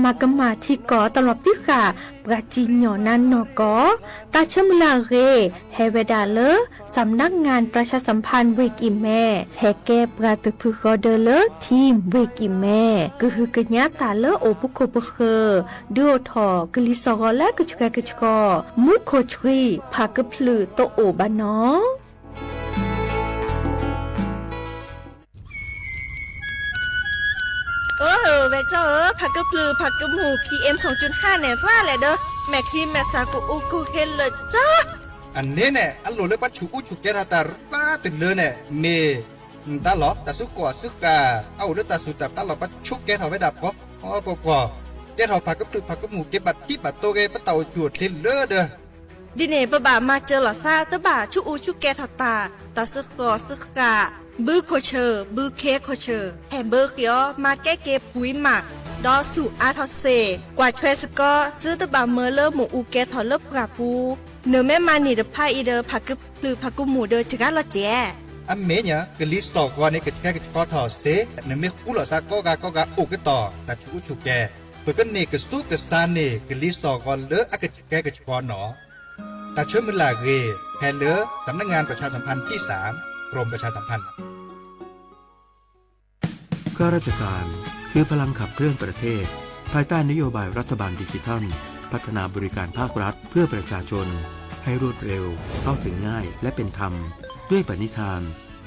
မၤကမၣ်ထံကီၢ်တၢ်လီၤပျံၤဃာ် ပှၤစံၣ်ညီၣ်နါနီၢ်ကီၢ်, တၢ်ဆၢမုၢ်လၢ်အဂ့ၢ် ဟဲဝဲဒၣ်လၢ စၣ်မနၢၣ်ငၣ် ပြၢၡါစၣ်ဖၣ် ဝ့ၢ်ကံၢ်မဲ, ဟဲကဲပှၤသုးဖုၣ်ဃီဒၢလၢ ထံဝ့ၢ်ကံၢ်မဲ, ကဟုကညးတၢ်လၢအိၣ်ပခိၣ်ပဃၢၤ, ဒုးအိၣ်ထီၣ်ကလံၤစိးဂီၤလၢကဆှဲကဆှီ, မူခိၣ်ဆှံ ဖးကဖျုးတအိၣ်ဘၣ်နီၤ. အၢ ဝဲၢ်ကၠီဧၢ, ဖးကဖျုးဖးကမူၣ် PM စူၣ်ကၠုၢ်ဟါန့ၣ် ရၣ်လဲၣ်ဒီး မဲာ်ချံမဲာ်သၣ်ကအိၣ်ကဟ့လၢာ်ကၢ်. အန့ၣ်န့ၣ် အလိၣ်လၢပှၤဆူးအူဆူးကဲထီၣ်တၢ်ရၣ်တုၤလၢန့ၣ် မ့ၢ်တၢ်လီၤ တၢ်စုကီၢ်စုဃၣ် အအိၣ်လၢတၢ်စူၢ်တၢ်ပျၢ်လီၤ ပှၤဆူးကဲထီၣ်ဝဲဒၣ်ပှီၢ်ပှီၢ်ပှီၢ်, ကဲထီၣ်ဖးကဖျုးဖးကမူၣ်က့ၤဘၣ်ထံဘၣ်တိၤဂ့ၤ ပတၢ်အိၣ်ဆူၣ်အိၣ်ချ့လၢဒီး ဒ်န့ၣ် ပဘၣ်မၤစၢၤလီၤသး တဘၣ်ဆူးအူဆူးကဲထီၣ်တၢ်, တၢ်စုကီၢ်စုဃၣ်, ဘုခိၣ်ဆၢၣ် ဘုခ့ခိၣ်ဆၢၣ် ဟဲဘၢဃ့အီၤ မၤကဲက့ၤပှံၤမး, ဒီးဆူၣ်အါထီၣ်စ့ၢ်, ကွၢ်ထွဲစ့ၢ်ကီး သုတဘၣ်မၢလၢမ့ၣ်အူကဲထီၣ်လၢပှၢ်ပူၤ, နမ့ၢ်မၤန့ၢ်တဖၣ်အံၤဒီး ဖးကဖျုးဖးကမူၣ်ဒီးစှၤလီၤစဲး. အမ့ၢ်ညါ ကလံၤစိးဂီၤန့ၣ် ကဆှဲကဆှီထီၣ်စ့ၢ်, နမ့ၢ်ဃူလိာ်သးကိးဂၤကိးဂၤအိၣ်ကတီၢ် တၢ်ဆူးအူဆူးကဲ, ပကန့ၢ်ကစူးကစၢ်န့ၢ် ကလံၤစိးဂီၤလၢအကဆှဲကဆှီနီၤ. တၢ်ဆၢမုၢ်လၢ်အဂ့ၢ် ဟဲလၢ สำนักงานประชาสัมพันธ์ที่สาม กรมประชาสัมพันธ์ ข้าราชการ คือพลังขับเคลื่อนประเทศ ภายใต้นโยบายรัฐบาลดิจิทัล พัฒนาบริการภาครัฐเพื่อประชาชน ให้รวดเร็ว เข้าถึงง่าย และเป็นธรรม ด้วยปณิธาน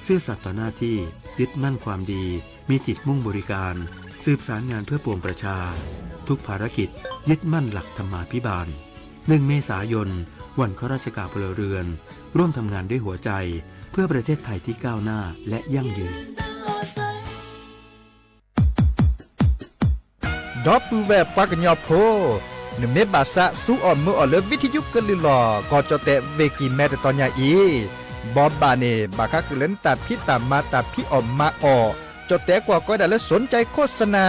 ซื่อสัตย์ต่อหน้าที่ ยึดมั่นความดี มีจิตมุ่งบริการ สืบสารงานเพื่อปวงประชา ทุกภารกิจ ยึดมั่นหลักธรรมาภิบาล หนึ่ง เมษายน วันข้าราชการพลเรือน ร่วมทำงานด้วยหัวใจ เพื่อประเทศไทยที่ก้าวหน้า และยั่งยืน ဒီပုၢ်ဝဲၢ်ပှၤကညီဖိ, နမ့ၢ်ဘၣ်သးစူအီၣ်မုာ်အီၣ်လၢ ဝံထယုကလုၢ်လီၢ် ကီၢ်ကၠီၣ်တဲၣ်ဝ့ၢ်ကံၢ်မဲ တတီၤညါအံၤ, ဘီဘၣ်န့ၣ် ဘၣ်ဃးဃုာ်လၢနတၢ်ဖံးတၢ်မၤတၢ်ဖံးအီၣ်မၤအီၣ်, ကၠီၣ်တဲၣ်ကွၢ်ကီးဝဲဒၣ်လၢ สนใจโฆษณา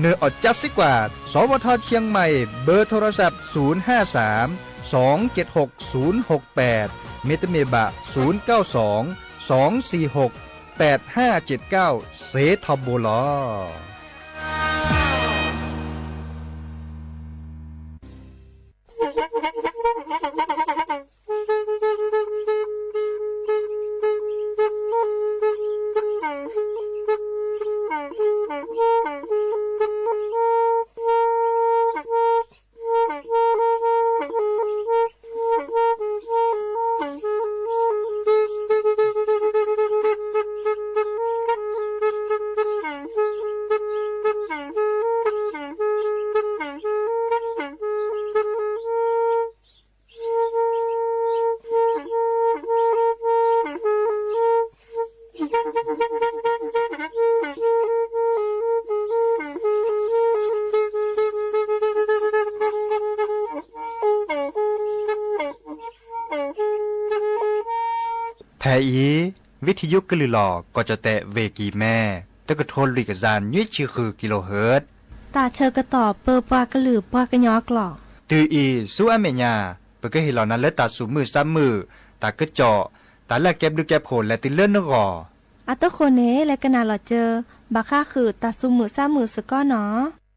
နၢ်အီၣ်ကၠါစ့ကွၢ် สวท เชียงใหม่ เบอร์โทรศัพท์ ศูนย์ห้าสาม สองเจ็ดหก ศูนย์หกแปด မ့တမ့ၢ်ဘၣ် ศูนย์เก้าสอง สองสี่หก แปดห้าเจ็ดเก้า စ့ထီဘိလီၤ. ဖဲအံၤ ဝံထယုကလုၢ်လီၢ် ကီၢ်ကၠီၣ်တဲၣ်ဝ့ၢ်ကံၢ်မဲ တကထိလွံၢ်ကယၤနွံဆံဃု kilohertz တၢ်ဆၢကတီၢ်ပၢပှၤကလုာ်ပှၤကညီအကျိာ်. တုၤအံၤဆူအမဲာ်ညါ ပကဟ့ၣ်လီၤနၤလၢတၢ်သူၣ်မုာ်သးမုာ်, တၢ်ကစီၣ်, တၢ်လၢအကဲဘျုးကဲဖှိၣ်လဲၤတုၤလၢနဂီၢ်. အတဃိန့ၣ် လဲၤကနၣ်လီၤစၢၤ ဘၣ်ဃးဃုာ်တၢ်သူၣ်မုာ်သးမုာ်စ့ၢ်ကီးနီၤ. န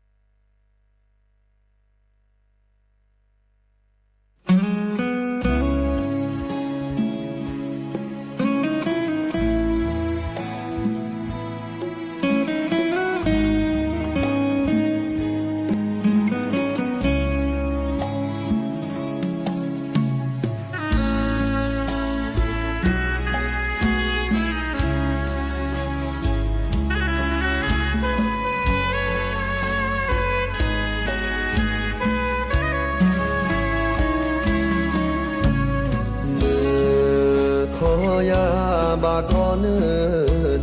ခီယၤဘၣ်ကီန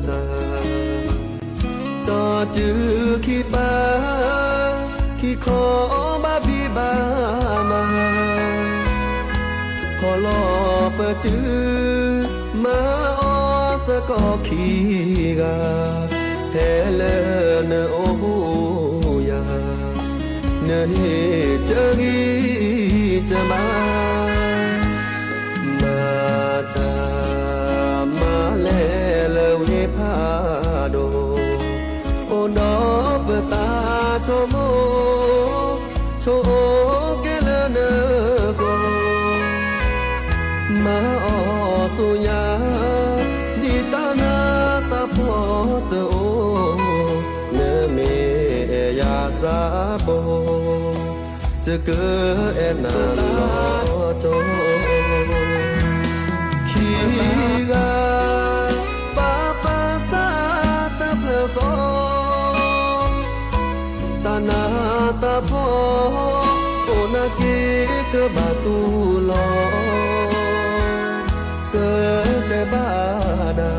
စၢ် တၢ်စုခံပၢ် ခံခီဘၣ်ဘံၣ်ဘၣ်မး, ဟီၣ်လီၤပစု မၤအီၣ်စ့ၢ်ကီးခံဂၤ, ဖဲလၢနအိၣ်ဃူယၤ နဟ့ၣ်တဂံၢ်တဘါ မၤတၢ်မၤလဲၢ်လၢဝ့ၢ်ဖးဒိၣ်, အိၣ်ဒီးပသးဆိကမိၣ် ထိၣ်ကဲလၢနဂီၢ်, မၤအီၤဆူညါ, ဒ်တၢ်နးတၢ်ဖှီၣ်တအိၣ်, နမ့ၢ်အဲၣ်ယၤစးဘီ, ယကအဲၣ်နၤလီၤကီ, ခံဂၤ ပာ်ပာ်စၢ်တဖျၢၣ်ဃီ, တၢ်နးတၢ်ဖှီၣ်အိၣ်နာ်က့ကဘၣ်တူၢ်လီၤ, ကတဲဘၣ်နၤ,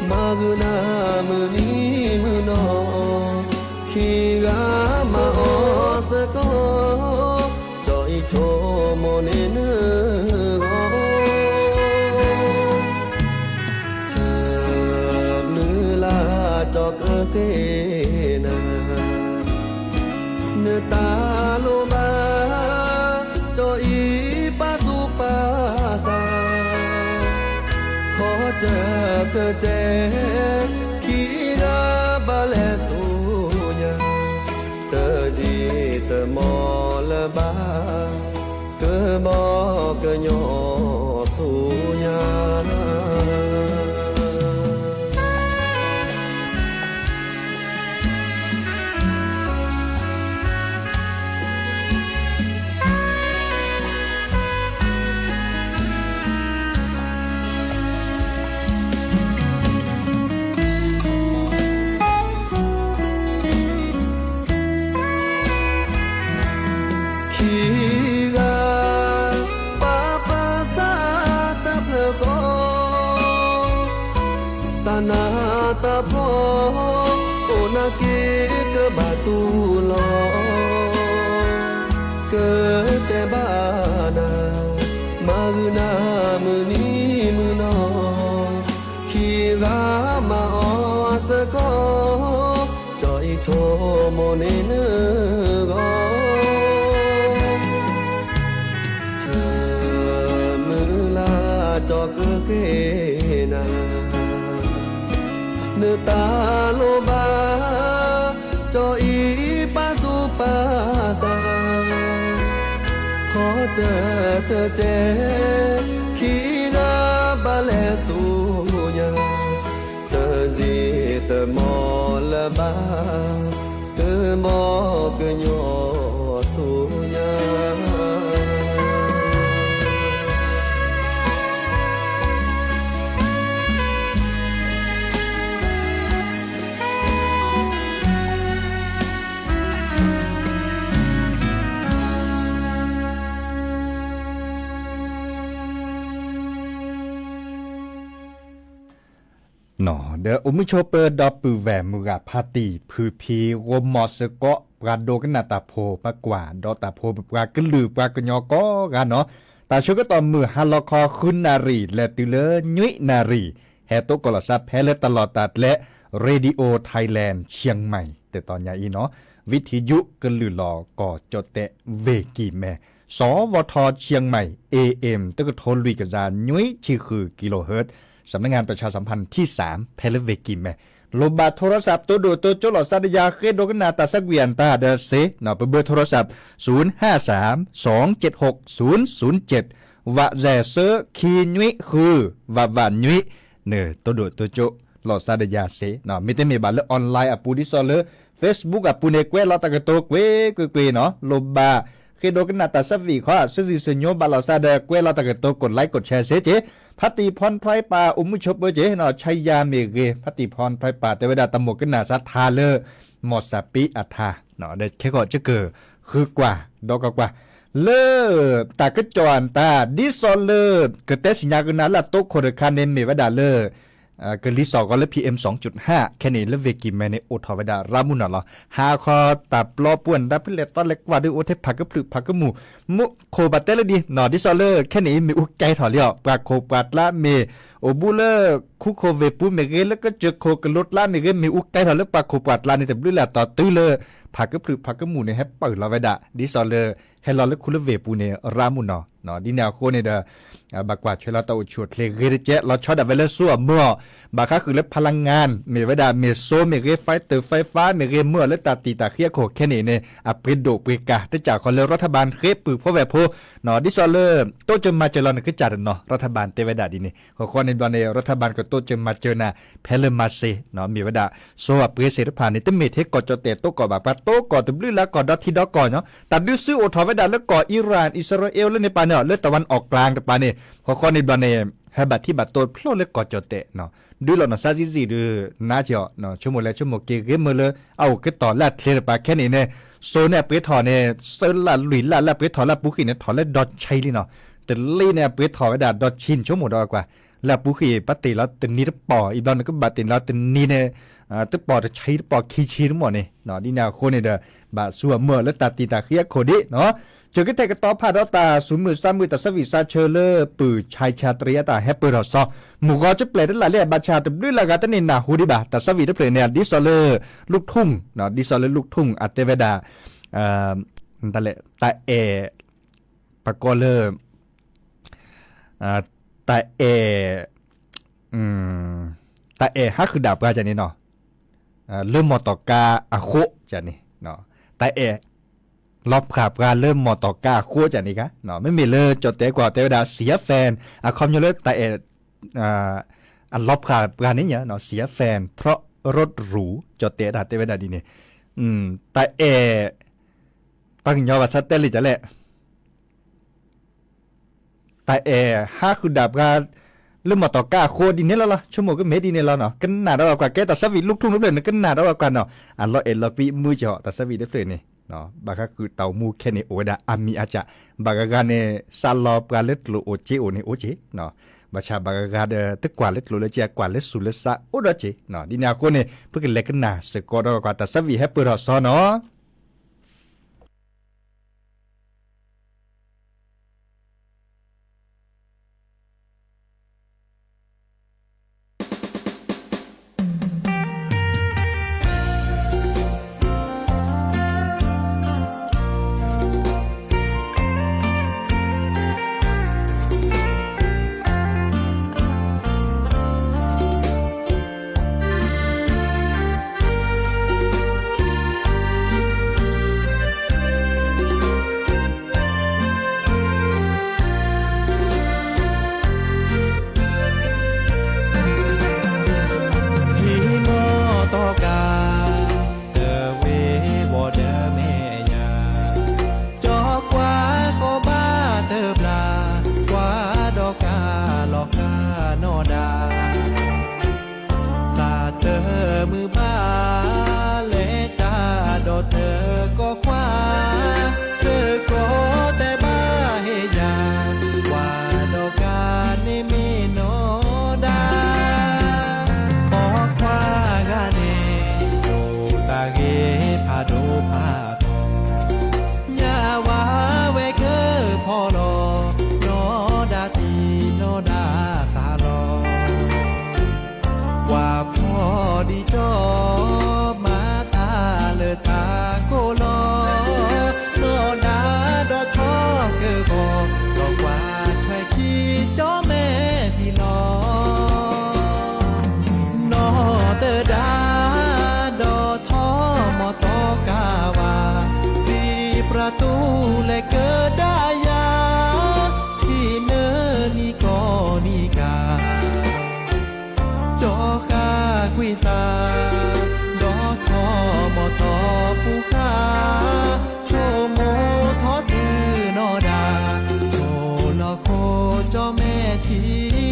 မၤဂုာ်နၤမုၢ်နံၤမုၢ်နီၢ်, ခံဂၤမၤအီၤစ့ၢ်ကီး, ကၠီအံၤဆိကမိၣ်န့ၢ်နဂီၢ် ဆၢမုၢ်လၢ်ကၠီကဃ့နၤ, နတၢ်လိၣ်ဘၣ်, ကၠီအံၤပာ်သူၣ်ပာ်သး, ခီကၢၢ်တကဲ, ခံဂၤဘၣ်လဲၤဆူညါ, တယံာ်တမီၢ်လၢၤဘၣ်, ကဘီကညီဆူညါ ခံဂၤ ပာ်ပာ်စၢ် တၢ်ဖျၢၣ်ဃီ, တၢ်နးတၢ်ဖှီၣ် အိၣ်နာ်က့ ကဘၣ်တူၢ်လိာ်, ကတဲဘၣ်နၤ, မၤဂုာ်နၤ မုၢ်နံၤမုၢ်နီၢ်, ခံဂၤမၤအီၤစ့ၢ်ကီး, ကၠီအံၤဆိကမိၣ်န့ၢ်နဂီၢ်, ဆၢမုၢ်လၢ် ကၠီကဃ့နၤ, နတၢ်လိၣ်ဘၣ်, ကၠီအံၤပာ်သူၣ်ပာ်သး, ခီကၢၢ်တကဲ, ခံဂၤဘၣ်လဲၤဆူညါ, တယံာ်တမီၢ်လၢၤဘၣ်, ကဘီကညီဆူညါ ဒီးအိၣ်မုာ်ဆိးပၢၤဒီပုၢ်ဝဲၢ်မုၢ်ဂၤဖါတံၢ် ဖုဖံ ဂီၢ်မီၤစ့ၢ်ကီး ပှၤဒိကနၣ်တၢ်ဖိ ပှၤကွၢ်ဒီးတၢ်ဖိ ပှၤကလုာ်ပှၤကညီကိးဂၤနီၤ, တၢ်ဆၢကတီၢ်မုၢ်ဟါလီၤခီ ဃုနၣ်ရံၣ် လဲၤတုၤလၢနွံနၣ်ရံၣ်, ဟဲတိကိးလီၤသးဖဲလၢတၢ်လီၢ်တၢ်ကျဲ Radio Thailand Chiang Mai တတီၤညါအံၤနီၤ, ဝံထံယုၣ် ကလုာ်လီၤကီၢ်ကၠီၣ်တဲၣ် ဝ့ၢ်ကံၢ်မဲ, စဝထ Chiang Mai AM တကထိလွံၢ်ကယၤနွံဆံဃု kilohertz, สำนักงานประชาสัมพันธ์ที่สาม ဖဲလၢဝ့ၢ်ကံၢ်မဲ, လိၣ်ဘၣ်ထိရစး တိဒိၣ်တိကၠိ လီၤစၢ်ဒယၤ ဃ့ဒိကနၣ်တၢ်ဆါကွံာ်အတၢ်ဒီးစ့, ပဘၢထိရစး ศูนย์ห้าสาม สองเจ็ดหก ศูนย์ศูนย์เจ็ด, ဝးစဲးဆၢခံနွံဃု ဝးဝးနွံ, နတိဒိၣ်တိကၠိ လီၤစၢ်ဒယၤစ့, မ့တမ့ၢ်ဘၣ်လၢ online အပူၤ ဒ်သိးလၢ Facebook အပူၤန့ၣ် ကွဲးလီၤတၢ်ကတိၤကွ့ၢ်ကွ့ၢ်ကွ့ၢ်နီၤ, လိၣ်ဘၣ်ဃ့ဒိကနၣ်တၢ်ဆါကွံာ်ခီ စံးစံးစညိဘၣ်လီၤစၢ်ဒီး ကွဲးလီၤတၢ်ကတိၤ กดไลค์ กดแชร์ စ့က့ၤ, ဖါတံၢ်ဖီနဖျီပာ် အိၣ်မုာ်ဆိးပၢၤက့ၤနီၤ, ဆါယၤမ့ၢ်ဂ့ၤ, ဖါတံၢ်ဖီနဖျီပာ် တဲဝဲဒၣ်တၢ်မိၣ်ကနၣ်စးထါလၢ မီၢ်စၢ်ပ့အထါ, ဒီးခဲကီၢ်ကကၢၢ်ဃုကွၢ် ဒီးကွၢ်ကွၢ် လၢတၢ်ကစီၣ်အတၢ် ဒ်သိးလၢ ကတဲစံးညါကနၤလၢအတိခိၣ်တခါန့ၣ် မ့ၢ်ဝဲဒၣ်လၢ ကလံၤစိးကီးလၢ PM စူၣ်ဟါ ခဲန့ၣ် လၢဝ့ၢ်ကံၢ်မဲန့ၣ် အိၣ်ထီၣ်ဝဲဒၣ်ရၤမုၢ်နီၢ်လီၤ. ဟါခီတၢ်ပျီပူၤ နတၢ်ဖုလဲၤသီလဲၤကွၢ်ဒုးအိၣ်ထဲဖးကဖျုးဖးကမူၣ်, မူခိၣ်ဘၣ်တဲလၢဒ်နီၤ ဒ်သိးလၢခဲန့ၣ် မ့ၢ်အူကဲထီၣ်လံအီၤ, ပှၤခိၣ်ပှၤကျါမ့ၢ် အိၣ်ဘူးလၢ ခူခိၣ်ဝ့ၢ်ပူၤမ့ၢ်ဂ့ၤ လၢကစၢၢ်ခိၣ်ကလိကျါမ့ၢ်ဂ့ၤ မ့ၢ်အူကဲထီၣ်လၢပှၤခိၣ်ပှၤကျါန့ၣ် တဘျုးလၢ်တီၤတုၤလၢ ဖးကဖျုးဖးကမူၣ်န့ၣ် ဟဲပၢၢ်လီၤဝဲဒၣ် ဒ်သိးလၢ ဟဲလီၤလၢခူလၢဝ့ၢ်ပူၤန့ၣ် ရးမုၢ်နီၤ, ဒ်န့ၣ်အဃိန့ၣ်ဒီး ဘၣ်ကွၢ်ထွဲလီၤတၢ်အိၣ်ဆူၣ်အိၣ်ချ့ဂ့ၤတကဲး လီၤဆီဒၣ်ဝဲလၢစိအမုၢ်အီၤ, ဘၣ်ဃးဃုာ်လၢ พลังงาน မ့ၢ်ဝဲဒၣ် မ့ၢ်စိမ့ၢ်ဂ့ၤ ไฟฟ้า မ့ၢ်ဂ့ၤ မုၢ်အီၤလၢတၢ်တံာ်တာ်ဃံအခိၣ်ခဲန့ၣ်န့ၣ် အပှ့ၤဒိၣ်ပှ့ၤကၤ တစၢ်ဃီလၢ รัฐบาล ဃ့ပၢၢ်ဖိဝဲၢ်ဖိ ဒ်သိးလၢ တိစၢၤမၤစၢၤလီၤနကစၢ်တနီၤ รัฐบาล တဲဝဲဒၣ်ဒ်န့ၣ် အဃိန့ၣ်ဘျီန့ၣ် รัฐบาล ကတိစၢၤမၤစၢၤနၤ ဖဲလၢမၤစ့ၤ မ့ၢ်ဝဲဒၣ် စိအပှ့ၤစ့ၣ်တဖၣ်န့ၣ် တမ့ၢ်ထဲကီၢ်ကၠီၣ်တဲၣ်တိကီၢ်ဘၣ် ပှၤတိကီၢ်တဘျုးလၢကီၢ်ဒီထံဒီကီၢ်ညီ တၢ်ဒုးဆူအိၣ်ထီၣ်ဝဲဒၣ်လၢကီၢ် Iran အံၣ်စရ့လးလၢန့ၣ်ပၤန့ၣ် လၢ ตะวันออกกลาง တပၤန့ၣ် အဃိန့ၣ်ဘျီန့ၣ် ဟဲဘၣ်ထံၣ်ဘၣ်တိဖျိလၢကီၢ်ကၠီၣ်တဲၣ် ဒုးလီၤနီၢ်စါစံစံၣ်ဒုး နါကီၤ ဆိကမိၣ်လဲၤဆိကမိၣ်က့ၤဂ့ၤမုၢ်လၢ အအိၣ်ကတီၢ်လၢအချ့တပၤခဲန့ၣ်န့ၣ် စိန့ၣ်အပှ့ၤထီၣ်န့ၣ် သၢလၢလွံၢ်လၢလၢအပှ့ၤထီၣ်လၢအပူၤဃံန့ၣ် ထီၣ်လၢဒီဆံလံနီၤ တလ့န့ၣ်အပှ့ၤထီၣ်ဝဲဒၣ်ဒီဆံန့ၣ် ဆိကမိၣ်ဒီးကွၢ် လၢအပူၤဃံ ပှၤတ့ၢ်လီၤတနံၤတပီၢ် အံၤဘျီနကဘၣ်တ့ၢ်လီၤတနံၤန့ၣ် တပီၢ်တဆံတပီၢ်ခံဆံတမီၢ်န့ၣ် ဒ်န့ၣ်အဃိန့ၣ်ဒီး ဘၣ်ဆူအမုၢ်လၢတၢ်တံာ်တာ်ဃံအခိၣ်ဒံးနီၤ စၢၤက့ၤထဲကတီၤဖးဒီးတၢ်သူၣ်မုာ်သးမုာ် တၢ်ဆၢဝံၣ်စၢၤဆၢလၢ ပုၢ်ဆါဆါတရံးအတၢ်ဟဲပၢၢ်ထီၣ်စီ မုၢ်ဂီၤကပျဲၢ်တလၢ်လၢအဘၣ်ဆၣ်တဘျုးလၢ်ဂၤတန့ၢ်နၢ်ဟူဒံးဘၣ် တၢ်ဆၢဝံၣ်တဖျၢၣ်န့ၣ် ဒ်သိးလၢ လုၢ်ထူၣ် ဒ်သိးလၢလုၢ်ထူၣ် အတဲဝဲဒၣ် တၢ်အဲၣ် ပကိးလၢ တၢ်အဲၣ် တၢ်အဲၣ်ဟးဃုာ်ဒၣ်ပှၤန့ၣ်နီၤ လၢမီၢ်တီၢ်ကါအဃိန့ၣ် တၢ်အဲၣ် လီၤဖှၣ်ပှၤလၢမီၢ်တီၢ်ကါအဃိန့ၣ်ဂ့ၤ မ့မ့ၢ်လၢကၠီၣ်တဲၣ်ကွၢ်တဲဝဲဒၣ် เสียแฟน အခီပညီလၢတၢ်အဲၣ် အလီၤဖှၣ်ပှၤန့ၣ်ညါ เสียแฟน เพราะรถหรู ကၠီၣ်တဲၣ်တၢ်တဲဝဲဒၣ်ဒ်န့ၣ် တၢ်အဲၣ် ပှၤကညီဘၣ်ဆၣ်တဲလံာ်တၢ်လဲၣ် တၢ်အဲၣ်ဟးဃုာ်ဒၣ်ပှၤ လၢမီၢ်တီၢ်ကါအဃိဒ်န့ၣ်လီၤလီၤ ဆိကမိၣ်ကမ့ၢ်ဒ်န့ၣ်လီၤနီၤ ကနၣ်ဒီးဝဲကွၢ် ကဲတၢ်ဆၢဝံၣ်လုၢ်ထူၣ်တဖျၢၣ်န့ၣ် ကနၣ်ဒီးဝဲကွၢ်နီၤ အလီၤအဲၣ်လီၤကွံမုာ်ကီး တၢ်ဆၢဝံၣ်တဖျၢၣ်န့ၣ် ဘၣ်ဃးဃုာ်တၢ်အိၣ်မူခဲန့ၣ် အိၣ်ဝဲဒၣ်အါမံၤအါစၢ် ဘၣ်ဂၤဂၤန့ၣ် စးလီၤပှၤလၢကျိၣ်အိၣ်စ့အိၣ်န့ၣ်အိၣ်က့ၤ ဘၣ်ဆၣ်ဘၣ်ဂၤဂၤဒီး တကွၢ်လၢကျိၣ်လၢစ့ အကွၢ်လၢသူၣ်လၢသးအိၣ်ဒီး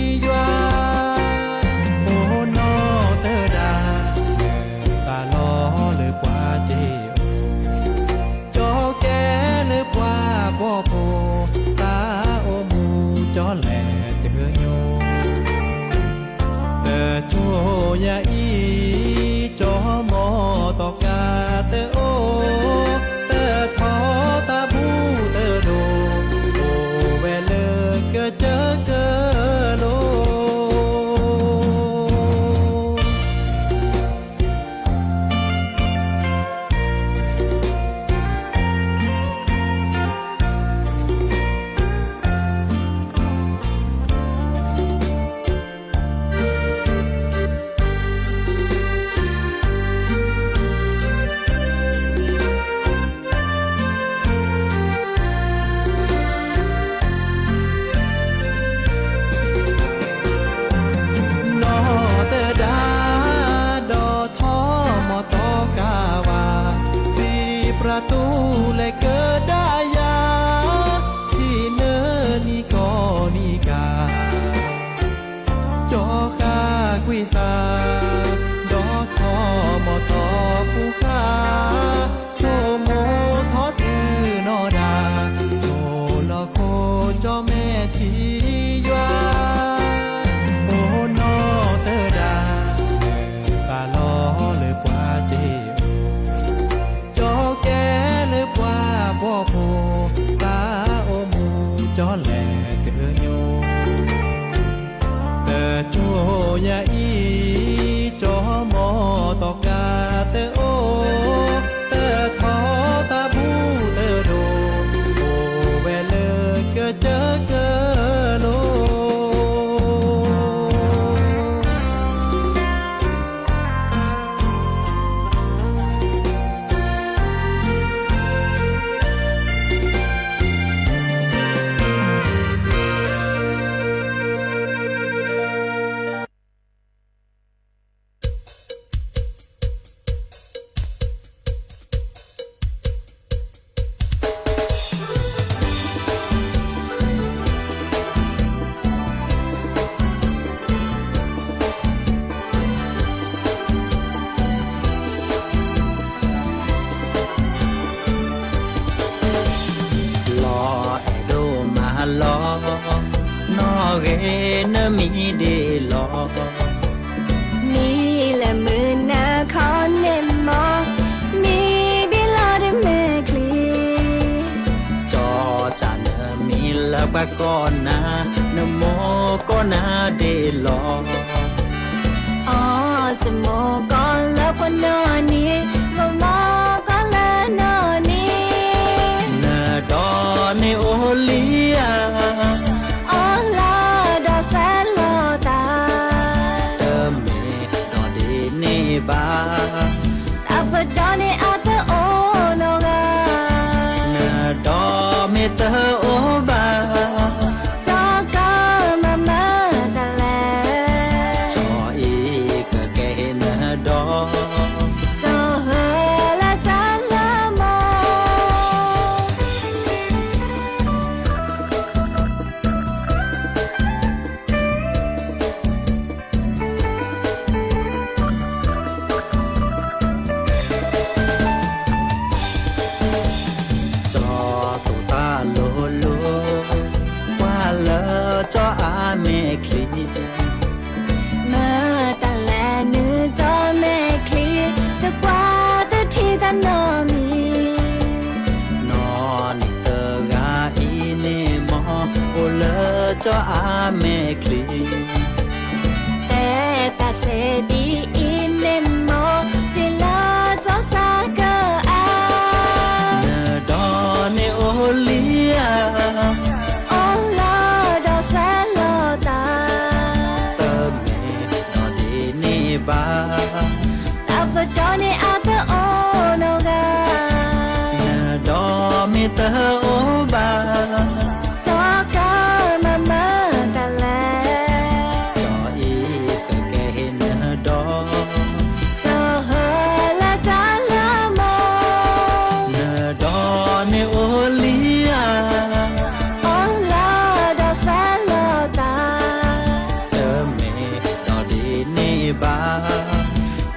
က့ၤ ဒ်န့ၣ်အဃိန့ၣ် ပကလဲၤကနၣ်စ့ၢ်ကီးဒီးကွၢ် တၢ်ဆၢဝံၣ်ဟဲပၢၢ်ထီၣ်စီနီၤ လဲၤကဒါယၤ ထံၣ်နၤနံၤကိးနံၤကါ, ကၠီဃါကွံာ်သး, ဒီးထီၣ်မီၢ်ထီၣ်ပူၤဃါ, ဆိကမိၣ်ထီၣ်တုၤနီၢ်ဒၣ်, ဆိလီၢ်ခိကၠီမဲာ်ထံယွၤ, အိၣ်နီၢ်တဒၣ်, သးလီလၢပှၤစ့ၢ် ကၠီကဲလၢပှၤဘီၣ်ဖိ, သးအိၣ်မူကၠီလဲၤတညိ, တကၠိယၤအံၤ, ကၠီမီၢ်တီၢ်ကါတအိၣ်, တထီၣ်တၢ်ဘူၣ်တဒိၣ်, အိၣ်ဝဲလၢကစၢၢ်ကလိ လီၤအဲၣ်ဒိးမၤလီၤ, နီၢ်ဂ့ၤနမံၤဒ့လီၤ, မံၤလၢမုၢ်နၤခီန့ၣ်မီၢ်, မံၤဘ့ၣ်လီၤတမဲာ်ချံ, ကၠီကၢ်နမံၤလၢပှၤကိးနၤ, နမိၢ်ကိးနၤဒ့လီၤ. အီၣ် ယမိၢ်ကိးလၢပှၤနီၢ်နံၤ, ပမိၢ်ကိးလၢနီၢ်နံၤ, နဒီန့ၣ်အိၣ်လံဧါ, အိၣ်လီၤဒီးဆွဲလီၤတၢ်, တမ့ၢ်ဒီးဒ်န့ၣ်ဘၣ်, တၢ်ပဒီန့ၣ်အတအိၣ်နီတဂၤ, နဒီမ့ၢ်တအိၣ်ဘၣ်, ကၠီကမၤမၤတၢ်လဲၣ်, ကၠီအံၤကကဲဟ့ၣ်နၤဒီး, ကၠီဟၢလၢတၢ်လၢမီၢ် ကၠီတိာ်တၢ်လိၤလိၤ, ကွၢ်လၢကၠီအါမဲာ်ချံ, မၤတၢ်လဲၤနုာ်ကၠီမဲာ်ချံ, ယကွၢ်တထံၣ်တၢ်နီတမံၤ, နီၢ်နံၤတဂၤအံၤန့ၣ်မီၢ်, အိၣ်လၢကၠီအါမဲာ်ချံ တဲတၢ်စဲဒ်အံၤန့ၣ်မီၢ်, ဒ်လၢကၠီစါကၢအါ, နဒီန့ၣ်အိၣ်လံဧါ, အိၣ်လီၤဒီးဆွဲလီၤတၢ်, တမ့ၢ်ဒီးဒ်န့ၣ်ဘၣ်, တၢ်ပဒီန့ၣ်အတအိၣ်နီတဂၤ, နဒီမ့ၢ်တအိၣ်ဘၣ် ကၠီကမၤမၤတၢ်လဲၣ်, ကၠီအံၤကကဲဟ့ၣ်နၤဒီး, ကၠီဟၢလၢတၢ်လၢမီၢ်, နဒီန့ၣ်အိၣ်လံဧါ, အိၣ်လီၤဒီးဆွဲလီၤတၢ်, တမ့ၢ်ဒီးဒ်န့ၣ်ဘၣ်,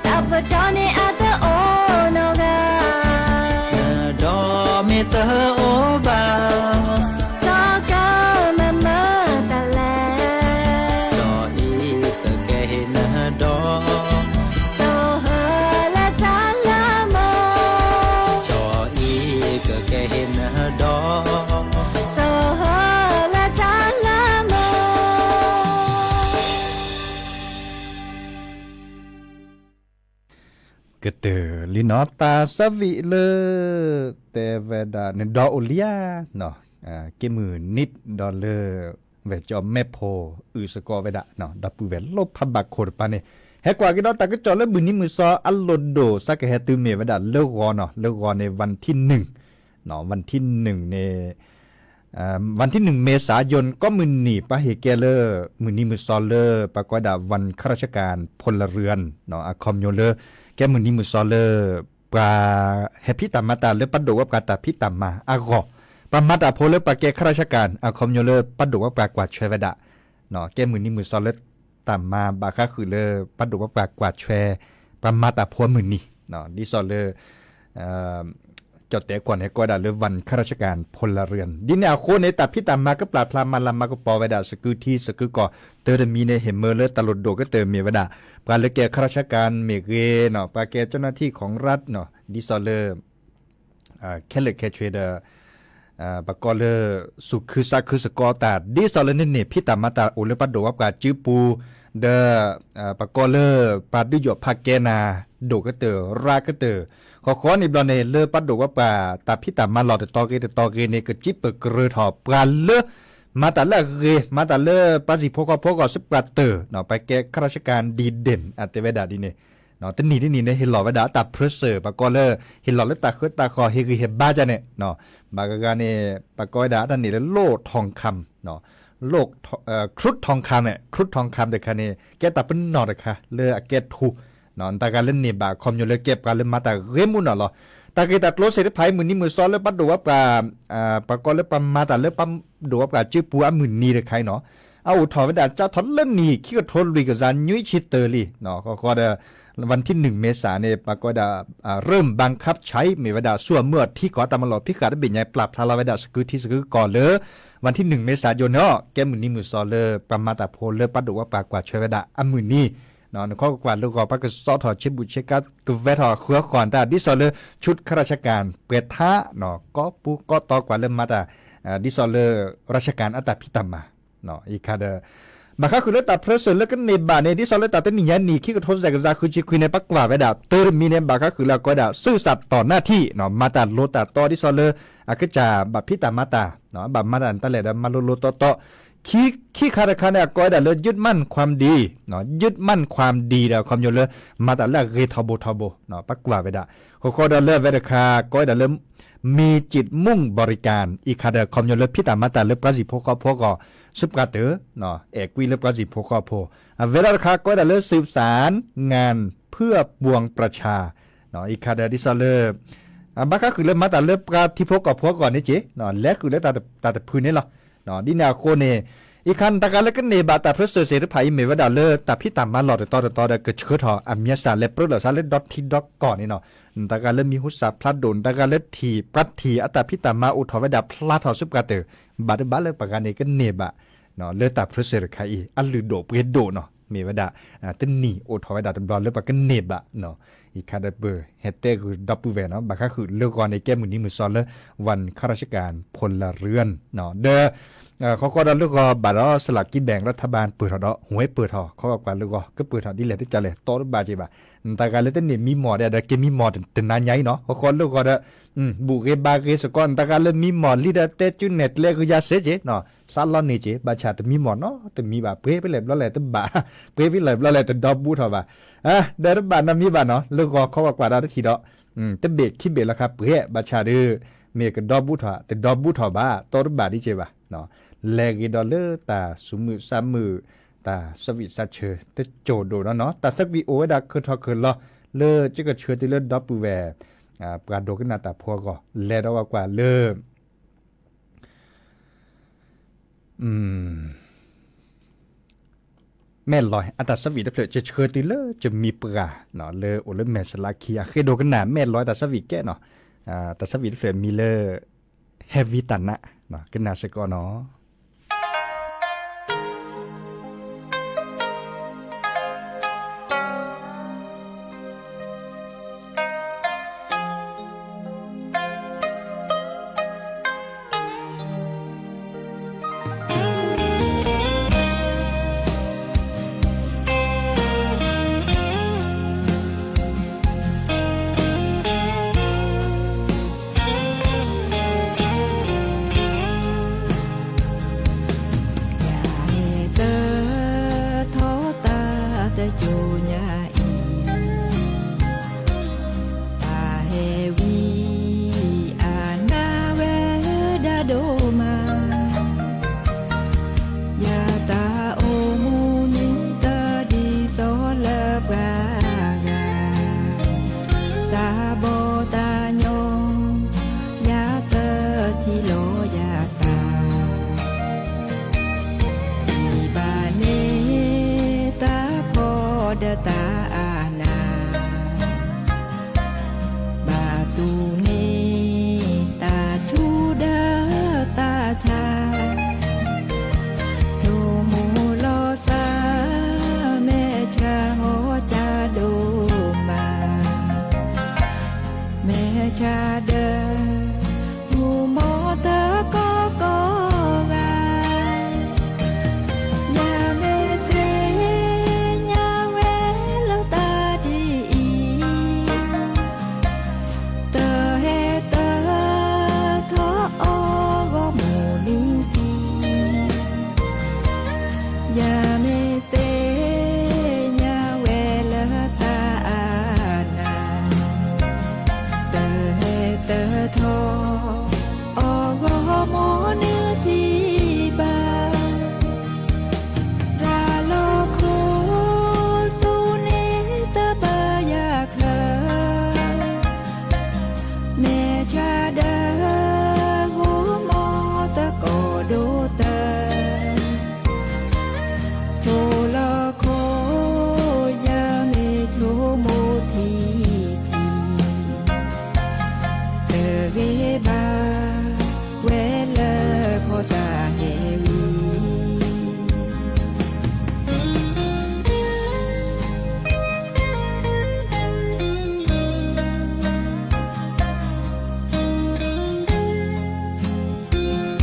တၢ်ပဒီန့ၣ်အတအိၣ်နီတဂၤ, နဒီမ့ၢ်တအိၣ်ဘၣ် ကၠီကမၤမၤတၢ်လဲၣ်, ကၠီအံၤကကဲဟ့ၣ်နၤဒီး, ကၠီဟၢလၢတၢ်လၢမီၢ်, ကၠီအံၤကကဲဟ့ၣ်နၤဒီး, ကၠီဟၢလၢတၢ်လၢမီၢ် ကတၢၢ်လံနီၤ တၢ်ဆၢဝံၤလၢ တဲဝဲဒၣ် နဒီအိၣ်လံဧါ, က့မုၢ်နံၤဒီးလၢ ဝဲၢ်ကၠီမဲာ်ဖိ အုၣ်စ့ၢ်ကီးဝဲဒၣ် ဒီပုၢ်ဝဲၢ်လိၣ်ဖးဘၣ်ခိၣ်တပၤန့ၣ် ဟဲကွၢ်က့ၤဒီးတၢ်ကစီၣ်လၢမုၢ်နံၤမုၢ်သီအလိၤဒိၣ် စးကဟဲတုၤမ့ၢ်ဝဲဒၣ်လၢဂီၤနီၤ လၢဂီၤန့ၣ် ဝၣ်ထံနုၣ် ဝၣ်ထံနုၣ်န့ၣ် ဝၣ်ထံနုၣ် မ့ၤစးယိၣ် ကိးမုၢ်နံၤ ပှၤဟ့ၣ်ကဲလၢ မုၢ်နံၤမုၢ်သီလၢ ပှၤကိးဝဲဒၣ် วันข้าราชการพลเรือน အခီပညီလၢ ကဲမုၢ်နံၤမုၢ်သီလၢ ပှၤဟဲဖံးတၢ်မၤတၢ်လၢပှၤဒိၣ်ဝဲပှၤတၢ်ဖံးတၢ်မၤအဂီၢ်, ပှၤမၤတၢ်ဖိလၢပှၤကဲခါရၢၡကၣ် အခီပညီလၢပှၤဒိၣ်ဝဲပှၤကွၢ်ဆွဲဝဲဒၣ် ကဲမုၢ်နံၤမုၢ်သီလၢတၢ်မၤဘၣ်ဃါဃုာ်လၢ ပှၤဒိၣ်ဝဲပှၤကွၢ်ဆွဲ ပှၤမၤတၢ်ဖိအမုၢ်နံၤ, ဒ်သိးလၢ ကၠီၣ်တဲာ်ကွီၢ်န့ၣ် ကိးဝဲဒၣ်လၢ วันข้าราชการพลเรือน ဒ်န့ၣ်အဃိန့ၣ် တၢ်ဖံးတၢ်မၤကပျၢ်ဖျါမၤလၤမၤကပီၤဝဲဒၣ် စကုထံစကုကီၢ် တၢ်တမံၤန့ၣ် ဟ့ၣ်မၢလၢတၢ်လိၣ်ဒိၣ်ကတၢၢ်မ့ၢ်ဝဲဒၣ် ပှၤလၢကဲခါရၢၡကၣ်မ့ၢ်ဂ့ၤ, ပှၤကဲ เจ้าหน้าที่ของรัฐ ဒ်သိးလၢ ခဲလၢာ်ခဲဆ့ဒီး ပကိးလၢ စူၢ်ခုသးခုစ့ၢ်ကီးတၢ် ဒ်သိးလၢန့ၣ်န့ၣ် ဖံးတၢ်မၤတၢ်အိၣ်လၢပှၤဒိၣ်ဝဲပှၤစုပူၤ ဒီး ပကိးလၢ ပှၤဒုးယီၣ်ဖးကဲနၤ ဒိၣ်ကတၢၢ်ရၤကတၢၢ်, ဃီဃီန့ၣ်ဘျီန့ၣ် လၢပှၤဒိၣ်ဝဲပှၤတၢ်ဖံးတၢ်မၤလီၢ်တတီၤဂ့ၤတတီၤဂ့ၤန့ၣ် ကစံးပၢၢ်ကရၢထီၣ် ပှၤလၢ မၤတၢ်လၢအဂ့ၤ မၤတၢ်လၢပှၤစံၣ်ဖိဃီဖိအဂီၢ် စုပှၤတၢၢ် ပှၤကဲခါရၢၡကၣ် ดีเด่น အတဲဝဲဒၣ်ဒ်န့ၣ် တနံၣ်တနံၣ်န့ၣ် ဟ့ၣ်လီၤဝဲဒၣ် အတၢ်ဖြၢစၢၣ် ပကိးလၢ ဟ့ၣ်လီၤလၢတၢ်ဃၢတၢ်ဃီၤ ဟ့ၣ်ဂံၢ်ဟ့ၣ်ဘါဒ်န့ၣ်, ဘၣ်ဂၤဂၤန့ၣ် ပကိးဝဲဒၣ်အတၢ်န့ၣ်လၢ လိၣ်ထီၣ်ခၢမ် လိၣ် ခရုၣ်ထီၣ်ခၢမ် ခရုၣ်ထီၣ်ခၢမ်တခါန့ၣ် ကဲတၢ်ပနီၣ်တခါလၢအကဲထူ တၢ်ဂၤလၢန့ၢ်ဘၣ် အခီပညီလၢကဲပှၤလၢမၤတၢ်ဂ့ၤမူနီၢ်လီၤ. တၢ်ဂ့ၢ်တၢ်ကျိၤသ့ၣ်တဖၣ်အံၤ မုၢ်နံၤမုၢ်သီလၢပှၤဒိၣ်ဝဲပှၤ ပှၤကိးလၢပှၤမၤတၢ်လၢပှၤဒိၣ်ဝဲပှၤစုပူၤအမုၢ်နံၤတခါအံၤနီၤ, အအိၣ်ထီၣ်ဝဲဒၣ်ကၢ်ထီၣ်လၢနံၣ်ခံကထိလွံၢ်ကယၤနွံဆံတၢလံ, ဃီဃီဒီး วันที่หนึ่งเมษาန့ၣ် ပှၤကိးဝဲဒၣ် เริ่มบังคับใช้ မ့ၢ်ဝဲဒၣ်ဆူအမုၢ်အထံကီၢ် တၢ်မၤလီၢ်ဖံးဃာ်တဘ့ၣ်ညါ ပျၢ်ဖျါလီၤဝဲဒၣ် စကုထံစကုကီၢ်လၢ วันที่หนึ่งเมษายนန့ၣ် ကဲမုၢ်နံၤမုၢ်သီလၢ ပှၤမၤတၢ်ဖိလၢပှၤဒိၣ်ဝဲပှၤကွၢ်ဆွဲဝဲဒၣ်အမုၢ်နံၤ, နခီကွၢ်လၢဂီၤ ပှၤကစီထီၣ်ဆ့ဘူးဆ့ကၤ ကဝဲထီၣ်ဃုအဃီၣ်တၢ် ဒ်သိးလၢ ชุดข้าราชการ ပှဲၤထါ ကိးပူၤကိးတီကွၢ်လၢမၤတၢ် ဒ်သိးလၢ ราชการ အတၢ်ဖံးတၢ်မၤ အံၤခါဒီး ဘၣ်ဃါဃုာ်လၢတၢ်ဖြၢစၢၣ်လၢကန့ၢ်ဘၣ်န့ၣ် ဒ်သိးလၢတၢ်တနံၣ်ညါနံၣ် ခံကထိတဆံကယၤဃုဆံခွံန့ၣ် ပကွၢ်ဝဲဒၣ် တၢ်တမံၤန့ၣ် ဘၣ်ဃါဃုာ်လၢအကိးဝဲဒၣ် ซื่อสัตย์ต่อหน้าที่ မၤတၢ်လိၤတၢ်တီ ဒ်သိးလၢ အကစၢ်ဘၣ်ဖံးတၢ်မၤတၢ် ဘၣ်မၤတၢ်တၢ်လဲၣ်ဒီး မၤလိၤလိၤတီတီ ခံခါတခါန့ၣ် အကိးဝဲဒၣ်လၢ ยึดมั่นความดี ยึดมั่นความดี ဒီး အခီပညီလၢ မၤတၢ်လၢအဂ့ၤထီဘိထီဘိ ပကွၢ်ဝဲဒၣ် ဃီဃီဒီးလၢအဝဲတခါ ကိးဝဲဒၣ်လၢ มีจิตมุ่งบริการ အံၤခါဒီး အခီပညီလၢဖံးတၢ်မၤတၢ်လၢပှၤစံၣ်ဖိဃီဖိအဂီၢ် စုပှၤတၢၢ် အဲၣ်ကွံလၢပှၤစံၣ်ဖိဃီဖိ အဝဲဒၣ်တခါ ကိးဝဲဒၣ်လၢ สืบสานงานเพื่อปวงประชา အံၤခါဒီး ဒ်သိးလၢ ဘၣ်ဃါဃုာ်လၢမၤတၢ်လၢပှၤထံဖိကီၢ်ဖိအဂီၢ်န့ၣ်က့ၤ လဲၤဃုာ်လၢတၢ်တဖုန့ၣ်လီၤ. ဒ်န့ၣ်အဃိန့ၣ် အံၤခါ တၢ်ဂၤလၢကန့ၢ်ဘၣ်တၢ်ဖြၢစၢၣ်သ့ၣ်တဖၣ်အံၤ မ့ၢ်ဝဲဒၣ်လၢတၢ်ဖံးတၢ်မၤလီၢ်တတီၤတတီၤဒီး ကဆှၢထီၣ်အမျဲးစၢ်လဲၤပြၢလိာ်သးလၢဒီထံဒီကီၢ်န့ၣ်နီၤ, တၢ်ဂၤလၢမံၤဟူသၣ်ဖျါဒိၣ် တၢ်ဂၤလၢထံၣ် ပှၤထံၣ်အတၢ်ဖံးတၢ်မၤအိၣ်ထီၣ်ဝဲဒၣ်ဖျါထီၣ်စုပှၤတၢၢ် ဘၣ်တဘၣ်လၢပှၤဂၤန့ၣ်ကန့ၢ်ဘၣ် လၢတၢ်ဖြၢစၢၣ်တခါအံၤ အလုၢ်ဒိၣ်ပှ့ၤဒိၣ်နီၤ မ့ၢ်ဝဲဒၣ် တနံၣ်အိၣ်ထီၣ်ဝဲဒၣ်တဘျီလၢပှၤကန့ၢ်ဘၣ် အံၤခါဒီးပ ဟဲတဲဂုာ်ဒီပုၢ်ဝဲၢ်နီၤ ဘၣ်ဃါဃုာ်လၢဂီၤန့ၣ် ကဲမုၢ်နံၤမုၢ်သီလၢ วันข้าราชการพลเรือน ဒီး ဃီဃီဒီးလၢဂီၤဘၣ်ဒီး สลากกินแบ่งรัฐบาล ပၢၢ်ထီၣ်ဒီး ဟူဝဲပၢၢ်ထီၣ် ခီကွၢ်လၢဂီၤ ကပၢၢ်ထီၣ်ဒ်လဲၣ်တကးလဲၣ် တီတဘၣ်က့ၤဘၣ် နတၢ်ဂၤလၢတန့ၢ်မံမီၢ်ဒီး က့ၤမံမီၢ်တနၤညါအံၤနီၤ ဃီဃီလၢဂီၤဒီး ဘူၣ်ဂ့ၤဘါဂ့ၤစ့ၢ်ကီး နတၢ်ဂၤလၢမံမီၢ်လံဒီးတဲကုနဲၣ်ကျဲဂုၤယၤစ့က့ၤနီၤ စးလီန့ၢ်က့ၤ ဘၣ်ဆၣ်တမံမီၢ်နီတမံၤဘၣ် ပှ့ၤဖဲလဲၣ်ဘျီလဲၣ်တဘၣ် ပှ့ၤဖဲလဲၣ်ဘျီလဲၣ်တဒီဘူးထီၣ်ဘၣ် ဒီးတဘၣ်နီတမံၤဘၣ်နီၤ လၢဂီၤခီကွၢ်ကွၢ်ဒီးတထံၣ်ဒီး တဘ့ၣ်ခံဘ့ၣ်လီၤခါပှဲၤ ဘၣ်ဆၣ်ဒီး မ့ၢ်ကဒီဘူးထီၣ် တဒီဘူးထီၣ်ဘၣ် တီတဘၣ်ဒ်က့ၤဘၣ် လဲၤဂ့ၤဒီးလၢတၢ်သူၣ်မုာ်သးမုာ် တၢ်ဆၢဝံၣ်ဆၢဆၢ တစိၢ်ဒိၣ်နီၤနီၤ တၢ်ဆၢကွံာ်အိၣ်ဝဲဒၣ်ခၢၣ်ထီၣ်ခၢၣ်လီၤ လၢကကဆှၢတုၤလၢဒီပုၢ်ဝဲၢ် ပှၤဒိကနၣ်တၢ်ဖိအဂီၢ် လဲၤဒီးကွၢ်ကွၢ်လၢ မဲၢ်လီၤ အတၢ်ဆၢဝံၣ်တဖျၢၣ် ကဆှၢတုၤလၢကမံၤပှၢ် လၢအိၣ်လၢမဲၢ်စလါခံ အဃ့ဒိကနၣ် မဲၢ်လီၤ တၢ်ဆၢဝံၣ်ကဲနီၤ တၢ်ဆၢဝံၣ်တဖျၢၣ်မံၤလၢ ဟဲဝံတၢ်နး ကနၣ်စ့ၢ်ကီးနီၤ. ယၤဒၢး မူမီၢ်တကီကီဂၤ, ယၤမ့ၢ်သ့ၣ်ညါဝဲလၢတၢ်ဒ်အံၤ, တဟဲတထီၣ်အီၣ်ဂီၢ်မုၢ်နံၤထံး, ယၤမ့ၢ်သ့ၣ်ညါဝဲလၢတၢ်အါနၢ်, တဟဲတထီၣ်အီၣ်ဂီၢ်မုၢ်နံၤထံးဘၣ်. ရၤလီၤခိၣ်သူန့ၣ်တဘၣ်ယၤချၢ, မဲာ်ဆါဒၢး ဂိၢ်မီၢ်တကီဒိၣ်တၢ, ဆိလီၤခိၣ် ယၤမ့ၢ်ဆိကမိၣ်ထံထံ, တဂ့ၤဘၣ်ဝဲလၢဖီတၢ်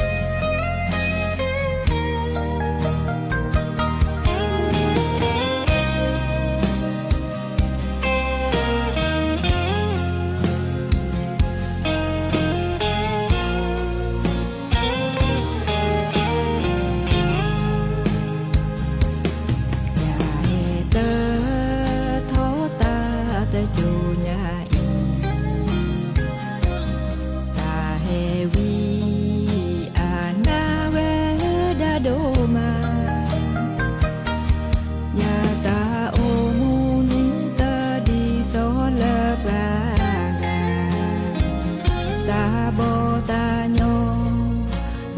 ဟဲဝံၤ ယၤဟဲတထီၣ်တၢ်တစိၤညါအံၤ, တၢ်ဟဲဝံၤအနၢ်ဝဲဒၣ်ဒိၣ်မး, ယၤတၢ်အိၣ်မူန့ၣ်တဒ်သိးလၢပှၤဂၤ, တၢ်ဘီၣ်တၢ်ညီ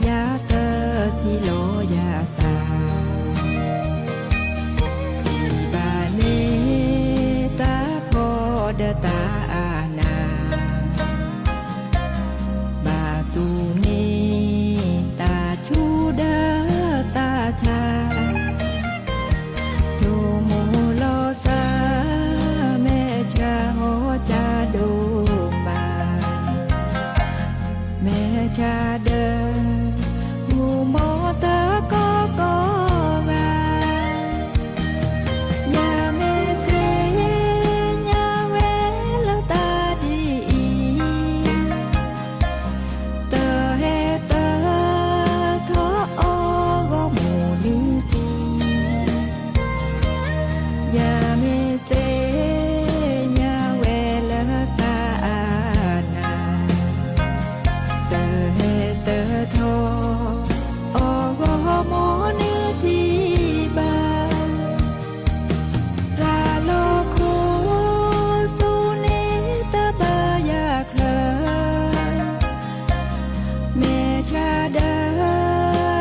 ယၤတထံၣ်လီၤယၤသး, ထံၣ်ဘၣ်န့ၣ်တၢ်ဖှီၣ်ဒီးတၢ်အါနၢ်, ဘၣ်တူၢ်န့ၢ်တၢ်ဆူၣ်ဒီးတၢ်ဆါ, ဆိကမိၣ်လီၤစၢ် မဲာ်ဆါဟီၣ်ကၠၢဒိၣ်မး, မဲာ်ဆါဒၢး မူမီၢ်တကီကီဂၤ, ယၤမ့ၢ်သ့ၣ်ညါဝဲလၢတၢ်ဒ်အံၤ, တဟဲတထီၣ်အီၣ်ဂီၢ်မုၢ်နံၤထံး, ယၤမ့ၢ်သ့ၣ်ညါဝဲလၢတၢ်အါနၢ်, တဟဲတထီၣ်အီၣ်ဂီၢ်မုၢ်နံၤထံးဘၣ်. ရၤလီၤခိၣ်သူန့ၣ်တဘၣ်ယၤချၢ, မဲာ်ဆါဒၢး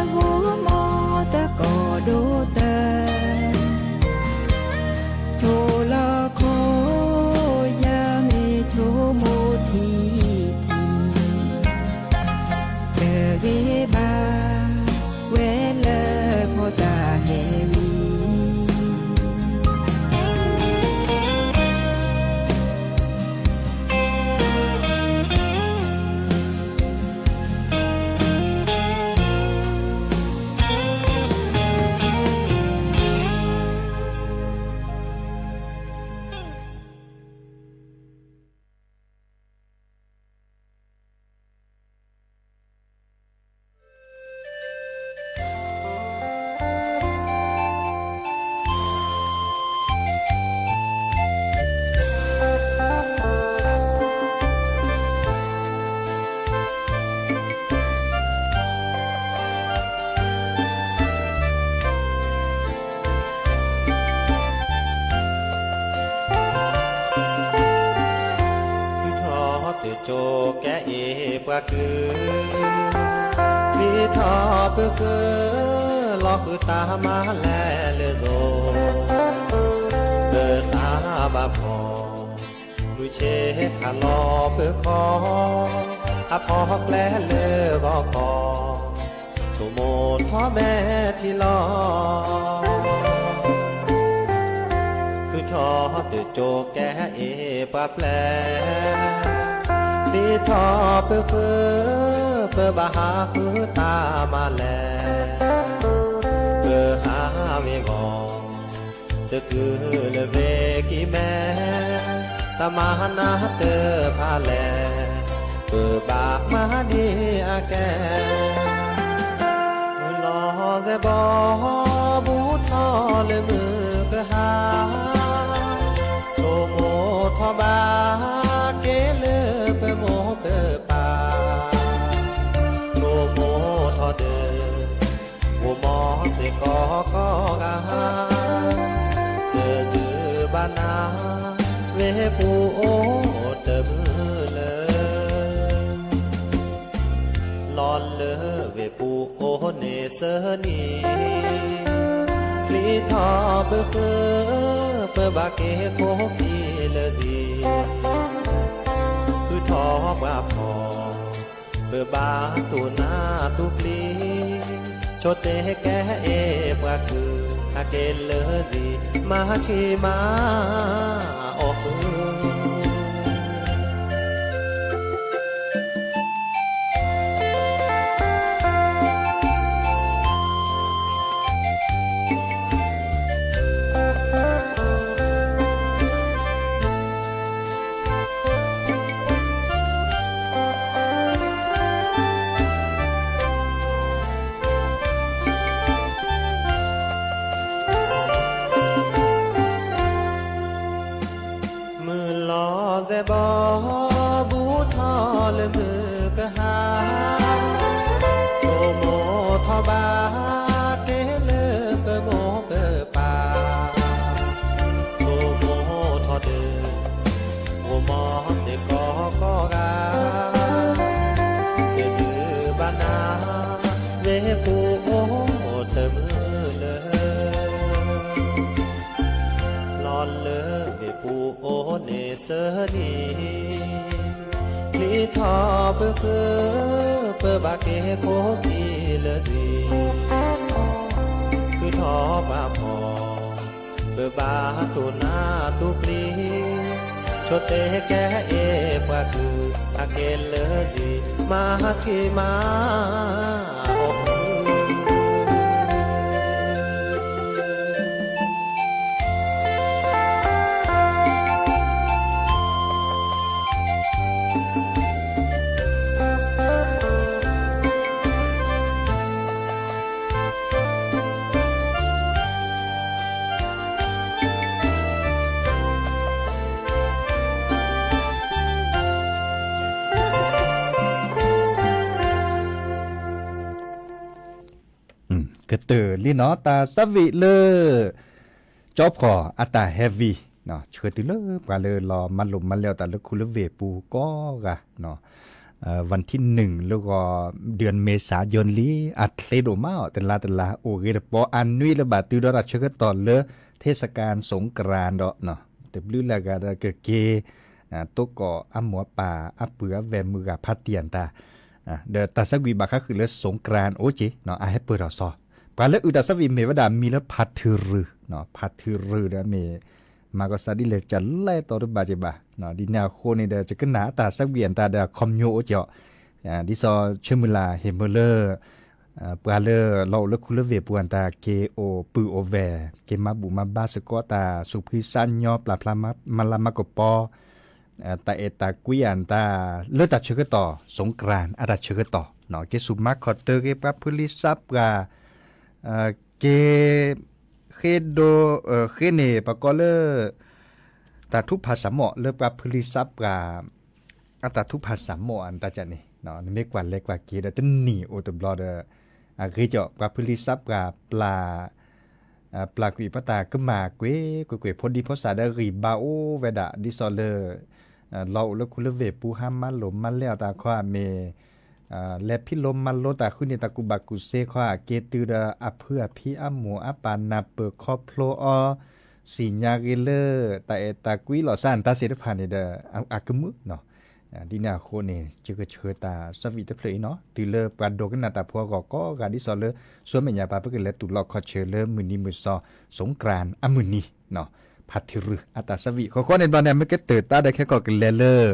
ဂိၢ်မီၢ်တကီဒိၣ်တၢ, ဆိလီၤခိၣ် ယၤမ့ၢ်ဆိကမိၣ်ထံထံ, တဂ့ၤဘၣ်ဝဲလၢဖီတၢ်ဟဲဝံၤ. ထုးထီၣ်တစိၤကဲအ့ၣ်ပှၤကုၢ်, ပျံၤထီၣ်ပၢၤကုၢ်, လီၤဃုာ်တၢ်မၤလဲၤလၢသိ, ပၢၤသးဘၣ်ဖီၣ်, လူၤဆ့ခးလီၤပၢၤခီ, ဟးဖီၣ်ကျဲလၢဂီၤခီ, ဆိကမိၣ်ထီၣ်မဲာ်ထံလီၤ. ထုးထီၣ်တစိၤကဲအ့ၣ်ပှၤပျဲၢ်, ပျံၤထီၣ်ပဃၢၤ, ပဘၣ်ဟးဃုတၢ်မၤလဲၣ်, ပဟးဝ့ၤဝီၤ, သကုၤလၢဝ့ၤကံၢ်မဲ, တၢ်မၤနၤတဖၣ်လဲၣ်, ပဘၣ်မၤဒ်အကဲ, မုၢ်လီၤသဲဘီ ဘူးထီၣ်လၢမုၢ်ကဟါ, ဆိကမိၣ်ထီၣ်ဘၣ်က့ၤလၢပမိၢ်ပပၢ်, ဆိကမိၣ်ထီၣ်ဒီး မိၢ်မီၢ်သ့ၣ်ကီကီဂၤ, စၢၤဒုးဘၣ်နၤ ဝ့ၢ်ပူၤအိၣ်တမုာ်လၢ လီၤလၢဝ့ၢ်ပူၤအိၣ်န့ၣ်ဆၢနံၤ, ပျံၤထီၣ်ပဃၢၤ, ပဘၣ်က့ၤခိၣ်ခံလၢာ်သံ, ဃုထီၣ်ပှၤဖီၣ်, ပဘၣ်တူၢ်နၢ်တူၢ်ပျံၤ, ဆိတဲကဲအ့ၣ်ပှၤကုၢ်, အက့ၤလၢာ်သံ, မၤထံမၤအီၣ်ဃု မုၢ်လီၤသဲဘီ ဘူးထီၣ်လၢမုၢ်ကဟါ, ဆိကမိၣ်ထီၣ်ဘၣ်က့ၤလၢပမိၢ်ပပၢ်, ဆိကမိၣ်ထီၣ်ဒီး မိၢ်မီၢ်သ့ၣ်ကီကီဂၤ, စၢၤဒုးဘၣ်နၤ ဝ့ၢ်ပူၤအိၣ်တမုာ်လၢ လီၤလၢဝ့ၢ်ပူၤအိၣ်န့ၣ်ဆၢနံၤ, ပျံၤထီၣ်ပဃၢၤ, ပဘၣ်က့ၤခိၣ်ခံလၢာ်သံ, ဃုထီၣ်ပှၤဖီၣ်, ပဘၣ်တူၢ်နၢ်တူၢ်ပျံၤ, ဆိတဲကဲအ့ၣ်ပှၤကုၢ်, အက့ၤလၢာ်သံ, မၤထံမၤအီၣ်ဃု ကတၢၢ်လံနီၤ တၢ်သးဝံၣ်လၢ ကၠီဖီၣ်အတၢ်ဟဲဝံၤ, ဆှၢတုၤလၢပှၤလၢလီၤမၤလိမၤလဲအီၣ်တၢ်လၢခူလၢဝ့ၢ်ပူၤကိးဂၤ, ဝၣ်ထံနုာ်လၢဂီၤ ဒုၣ်မ့ၤစၢ်ယီၤလံ အချ့ဒိၣ်မးအီၤ တလါတလါ အိၣ်ဂ့ၤတပီၤ အနွံလၢဘၣ်တုၤဒီးတၢ်ဆၢကတီၢ်လၢ เทศกาลสงกรานต์ ဒီး တဘျုးလၢအဂၤဒီးကက့ၤ တိကိးအမိၢ်အပၢ်အပုၢ်အဝဲၢ်မုၢ်ဂၤဖါတံၢ်အတၢ် ဒီးတၢ်သးဝံၣ်ဘၣ်ဃးဃုာ်လၢ สงกรานต์ အိၣ်က့ၤ အဟဲပၢၢ်ထီၣ်စီၤ, ပှၤလၢအုၣ်တၢ်သးဝံၣ်မ့ၢ်ဝဲဒၣ်မံၤလၢဖါထုးရုၢ်, ဖါထုးရုၢ်ဒီးမ့ၢ် မၤကီးစးဒ်လဲၣ် ကလဲၤတီတဘၣ်က့ၤဘၣ်, ဒ်န့ၣ်အဃိန့ၣ်ဒီး ယကနၣ်အတၢ်သးဝံၣ်အတၢ်ဒီးအခီပညီအိၣ်က့ၤအီၤ, ဒ်သိးဆၢမုၢ်လၢ်ဟ့ၣ်မုာ်လၢ ပှၤလၢလီၤအိၣ်လၢခူလၢဝ့ၢ်ပူၤအတၢ်က့ၤအိၣ်ပုၢ်အိၣ်ဝဲၢ် က့ၤမၤဘူၣ်မၤဘါစ့ၢ်ကီးတၢ်သူၣ်ဖှံသးညီ ပျၢ်ဖျါမၤလၤမၤကပီၤ တၢ်အဲၣ်တၢ်ကွံအတၢ် လၢတၢ်ဆၢကတီၢ် สงกรานต์ အတၢ်ဆၢကတီၢ် က့ၤဆူၣ်မၤခီၣ်တၢၢ်က့ၤပှၤဖုလံၤသးပှၢ် က့ၤ ဃ့ဒိ ဃ့န့ၢ် ပကိးလၢ တၢ်ထုကဖၣ်စၢ်မိၣ်လၢပှၤဖုလံၤသးပှၢ် အတၢ်ထုကဖၣ်စၢ်မိၣ်အတၢ်ကန့ၣ် နမ့ၢ်ကွၢ်လဲၤကွၢ်က့ၤဒီးတနံၣ်အိၣ်တဘျီဒီး အဂ့ၤကီး ပှၤဖုလံၤသးပှၢ်ပျၢ် ပျၢ်ကွံာ်ပတၢ်ကမၣ်ကွ့ၢ်ကွ့ၢ်ကွ့ၢ် ဖိဒံဖိသၣ်ဒီးဂံၢ်ဘါအိၣ်ဝဲဒၣ် ဒ်သိးလၢ လီၤအိၣ်လၢခူလၢဝ့ၢ်ပူၤဟါမၤလိာ်မၤလဲအီၣ်တၢ်ခီအမ့ၢ် လဲၤဖံးလိမၤလိတၢ်ဃုန့ၢ်တၢ်ကူၣ်ဘၣ်ကူၣ်သ့ခီ က့ၤတုၤဒီးအဖုအဖံအမိၢ်အပၢ်နၢ်ပၢၢ်ခီဖျိအီၤ သ့ၣ်ညါဂ့ၤလၢ တၢ်အဲၣ်တၢ်ကွံလီၤစၢ်အတၢ်သ့ၣ်တဖၣ်န့ၣ်ဒီး အကမုာ်နီၤ ဒ်န့ၣ်အဃိန့ၣ် ယကဆှၢတၢ်သးဝံၣ်တဖျၢၣ်အံၤနီၤ တုၤလၢပှၤဒိကနၣ်တၢ်ဖိအဂီၢ်ကိးဂၤ ဒ်သိးလၢ ဆူမဲာ်ညါပၤ ပကလဲၤတူၢ်လိာ်ခီၣ်ဆၢလၢမုၢ်နံၤမုၢ်သီ สงกรานต์ အမုၢ်နံၤ ဖါထုးရုၢ်အတၢ်သးဝံၣ် ဃီဃီန့ၣ်တဘျီန့ၣ် မ့ၢ်ကတၢၢ်တၢ်ဒီးခဲကီၢ်ကလဲၤလၢ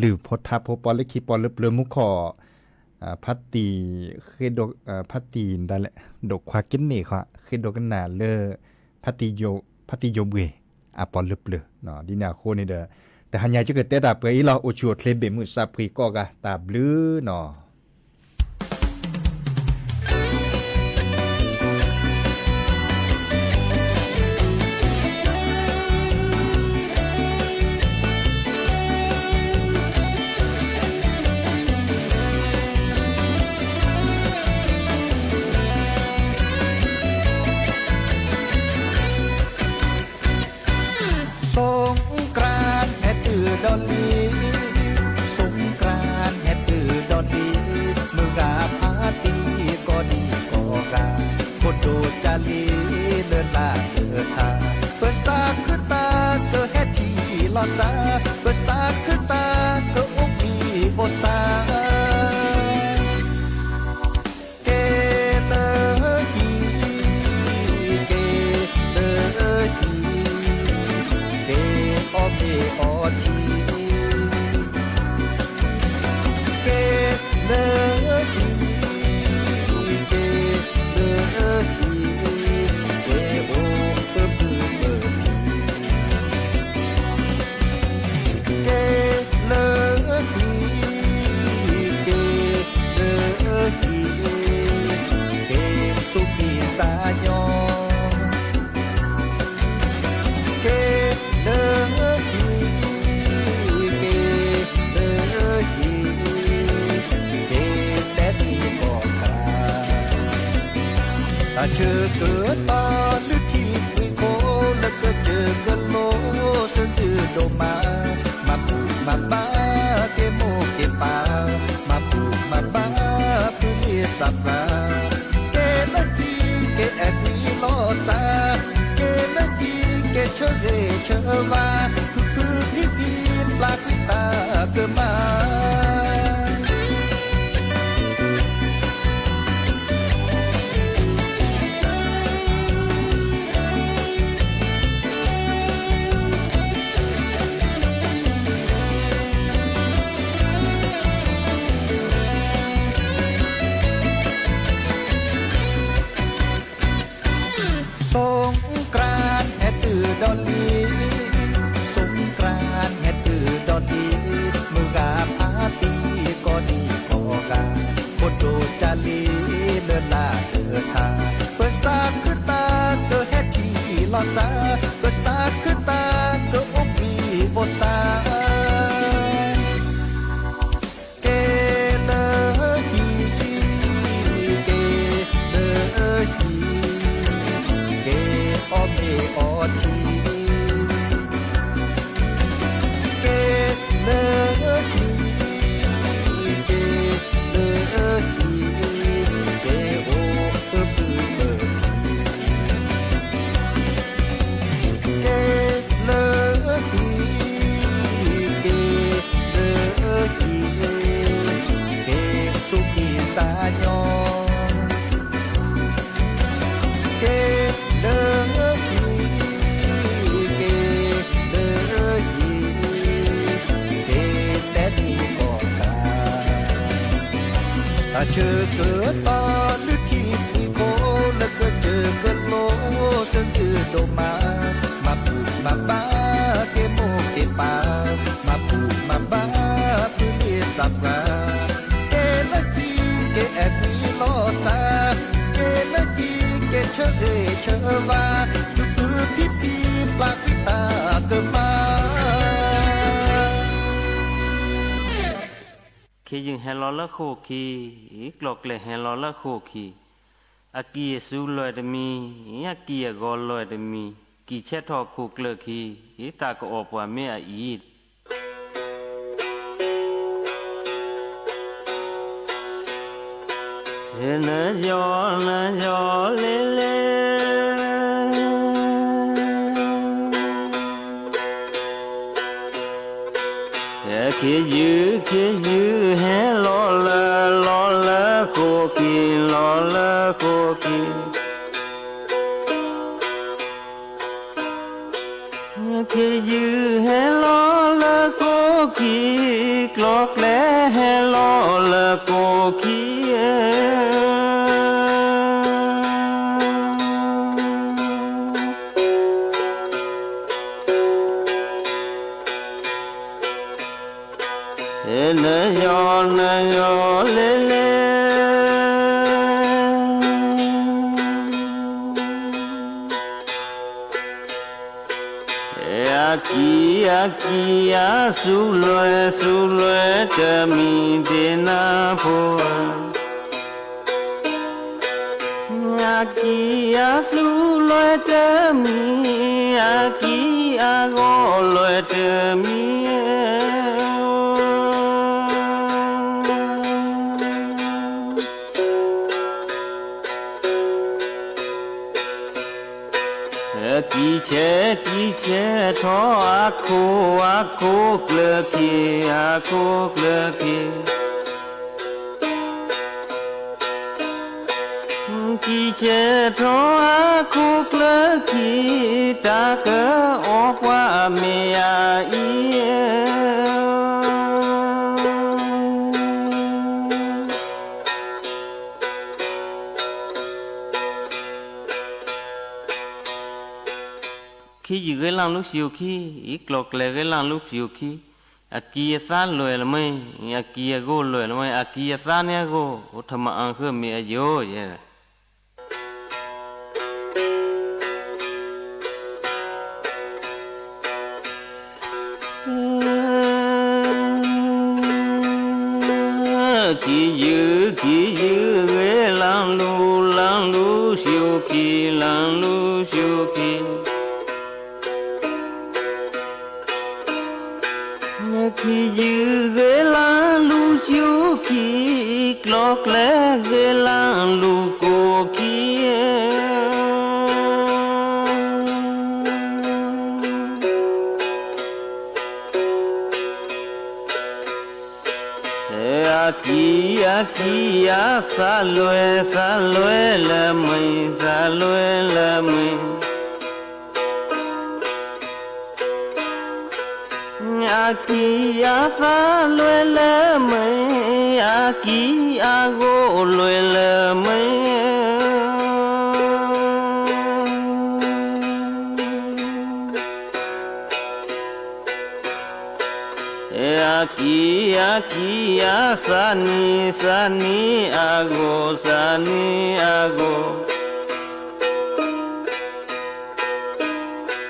လုၢ်ဖိထါဖိပီလၢခံပီလၢပျၢၤမူခီၣ် ဖါတံၢ် ဖါတံၢ်ဒၣ်လဲာ် ဒိၣ်ခွါကန့ၢ်ဃီ ဃ့ဒိးကနၣ်လၢ ဖါတံၢ်ယိၤဘှ့ၣ် အပီလၢပျၢၤ ဒ်န့ၣ်အဃိန့ၣ်ဒီး တဟါညါကကတဲတၢ်ပှဲၤအံၤလီၤ. အိၣ်ဆူၣ်အိၣ်ချ့ဘ့ၣ်မုၢ်စၢ်ဖှံကိးဂၤ တၢ်ဘျုးနီၤ. สงกรานต์แฮะเตอร์ดอลลี่ สงกรานต์แฮะเตอร์ดอลลี่ မုၢ်ဂၤဖါတံၢ်ကီၢ်ဒံကီၢ်ဂၤ ခိၣ်ဒိၣ်ကၢ်လံလၢလၢ်လၢထါ ပစးခုတၢ်ကဟဲထံၣ်လီၤစၢ် ပစးခုတၢ်ကအိၣ်ဘှံးအိၣ်စၢ် ကဲလၢဟံၣ် ကဲလၢဟံၣ် ကဲအီၣ်မ့ၤအီထံ ကဲလၢဟံၣ် ကဲလၢဟံၣ် ကဲအိၣ်ပပုၢ်ပဖံ ကဲလၢဟံၣ် ကဲလၢဟံၣ် ကဲဆူက့ၤစၢ်ညီ ကဲလၢဟံၣ် ကဲလၢဟံၣ် ကဲတဲနံၣ်ကီၢ်ကၤ တၢ်ဆၢကတီၢ်လုၢ်ထံကွံာ်ခိၣ်လၢကစၢၢ်ကလိ စၢၤစုဒိၣ်မး မၤဘူၣ်မၤဘါက့ၤမိၢ်က့ၤပၢ် မၤဘူၣ်မၤဘါဖုလံၤစၢ်ပြၢ် ကဲလၢဟံၣ်က့ၤအဲၣ်ကွံာ်လီၤစၢ် ကဲလၢဟံၣ်က့ၤဆၢဂ့ၤဆၢဝါ ဖုဖုဖံဖံပျၢ်ကွံာ်တၢ်ကမၣ် สงกรานต์แฮะเตอร์ดอลลี่ สงกรานต์แฮะเตอร์ดอลลี่ မုၢ်ဂၤဖါတံၢ်ကီၢ်ဒံကီၢ်ဂၤ ခိၣ်ဒိၣ်ကၢ်လံလၢလၢ်လၢထါ ပစးခုတၢ်ကဟဲထံၣ်လီၤစၢ် ပစးခုတၢ်ကအိၣ်ဘှံးအိၣ်စၢ် ကဲလၢဟံၣ် ကဲလၢဟံၣ် ကဲအီၣ်မ့ၤအီထံ ကဲလၢဟံၣ် ကဲလၢဟံၣ် ကဲအိၣ်ပပုၢ်ပဖံ ကဲလၢဟံၣ် ကဲလၢဟံၣ် ကဲဆူက့ၤစၢ်ညီ ကဲလၢဟံၣ် ကဲလၢဟံၣ် ကဲတဲနံၣ်ကီၢ်ကၤ တၢ်ဆၢကတီၢ်လုၢ်ထံကွံာ်ခိၣ်လၢကစၢၢ်ကလိ စၢၤစုဒိၣ်မး မၤဘူၣ်မၤဘါက့ၤမိၢ်က့ၤပၢ် မၤဘူၣ်မၤဘါဖုလံၤစၢ်ပြၢ် ကဲလၢဟံၣ်က့ၤအဲၣ်ကွံာ်လီၤစၢ် ကဲလၢဟံၣ်က့ၤဆၢဂ့ၤဆၢဝါ ဖုဖုဖံဖံပျၢ်ကွံာ်တၢ်ကမၣ် ခ့ယုၢ်ဟဲလီၤလၢဃိာ်ခံ, ကျီၢ်ကျဲဟဲလီၤလၢဃိာ်ခံ, အကံၢ်အစုလီၤတမံၤ, အကံၢ်အဂီၤလီၤတမံၤ, ကံၢ်ဆဲးထီၣ်ခိၣ်ကျၢၢ်ခံ, တၢ်ကအိၣ်ပှၤမ့ၢ်အအံၤ နယီၢ် နယီၢ်လ့လ့ ခ့ယုၢ် ခ့ယုၢ်ဟဲလီၤလၢ လီၤလၢဃိာ်ခံ, လီၤလၢဃိာ်ခံ, ခ့ယုၢ်ဟဲလီၤလၢဃိာ်ခံ ခံ နယီနယီလဲလဲ အကံအကံအစူလွဲစူလွဲ တမံၤဒ့နၤဖိဧၢ, အကံအစူလွဲတမံၤ, အကံအဂီၢ်လွဲတမံၤဧၢ. ကံဆဲးကံဆဲးထီၣ်အခိၣ်အခိၣ်ကျၢၢ်ခံ, အခိၣ်ကျၢၢ်ခံ, ကံဆဲးထီၣ်အခိၣ်ကျၢၢ်ခံ, တၢ်ကအီၣ်ပှၤမ့ၢ်အအံၤဧၢ. ခံယုၢ်ဂ့ၤလၢလူၤစူၤခံ, အံၤကျီၢ်ကျဲဂ့ၤလၢလူၤစူၤခံ, အကံအသါလွဲၢ်လၢၤမ့ၢ်, အကံအဂီၢ်လွဲၢ်လၢၤမ့ၢ်, အကံအသါန့ၣ်အဂီၢ်, အိၣ်ထၢမၤအၣ်ဃၢမ့ၢ်အယိာ်ယဲ ခံယုၢ်ခံယုၢ်ဂ့ၤလၢလူၤ, လၢလူၤစူၤခံ, လၢလူၤစူၤခံ, ခံယုၢ်ဂ့ၤလၢလူၤစူၤခံ, ကျီၢ်ကျဲဂ့ၤလၢလူၤကိၢ်ခံ အကံအကံအသါလွဲ, သါလွဲလၢၤမ့ၢ်, သါလွဲလၢၤမ့ၢ်, အကံအသါလွဲလၢၤမ့ၢ်, အကံအဂီၢ်လွဲလၢၤမ့ၢ် အကံအကံအသးနံၤ, သးနံၤအဂီၢ်, သးနံၤအဂီၢ်,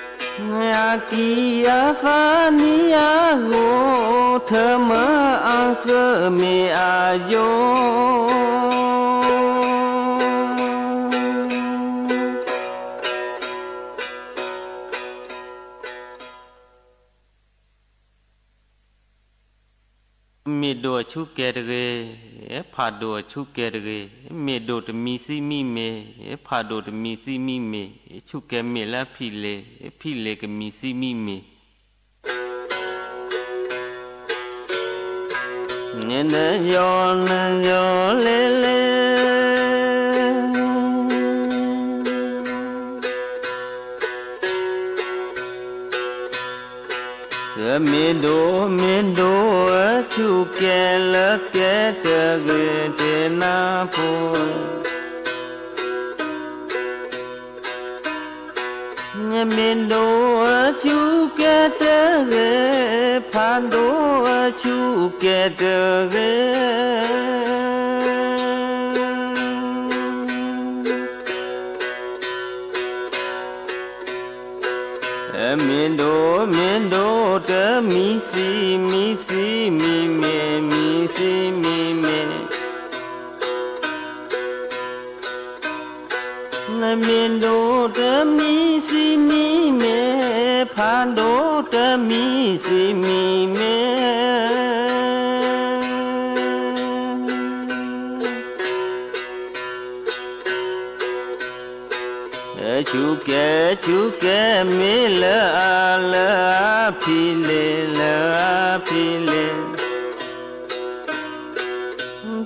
အကံအသးနံၤအဂီၢ်, ထၢမၤအၢဃၢမ့ၢ်အယိာ် မ့ၢ်ဒိၣ်အဆူၣ်ကဲတဂ့ၤ, ဖးဒိၣ်အဆူၣ်ကဲတဂ့ၤ, မ့ၢ်ဒိၣ်တမံၤသံမံၤမ့ၢ်, ဖးဒိၣ်တမံၤသံမံၤမ့ၢ်, ဆူၣ်ကဲမ့ၢ်လၢအဖံးလ့ၤ, ဖံးလ့ၤကမံၤသံမံၤမ့ၢ် နယီနယီလဲလဲ မ့ၢ်ဒိၣ်မ့ၢ်ဒိၣ်အဆူၣ်ကဲလၢကဲတဂ့ၤ တ့နၤဖိ မ့ၢ်ဒိၣ်အဆူၣ်ကဲတဂ့ၤ, ဖးဒိၣ်အဆူၣ်ကဲတဂ့ၤ မ့ၢ်ဒိၣ်မ့ၢ်ဒိၣ်တမံၤသံမံၤသံမံၤမ့ၢ်, မံၤသံမံၤမ့ၢ် မ့ၢ်ဒိၣ်တမံၤသံမံၤမ့ၢ်, ဖးဒိၣ်တမံၤသံမံၤမ့ၢ် ဆူၣ်ကဲ ဆူၣ်ကဲမ့ၢ်လၢအလၢအဖံးလ့ၤ လၢအဖံးလ့ၤ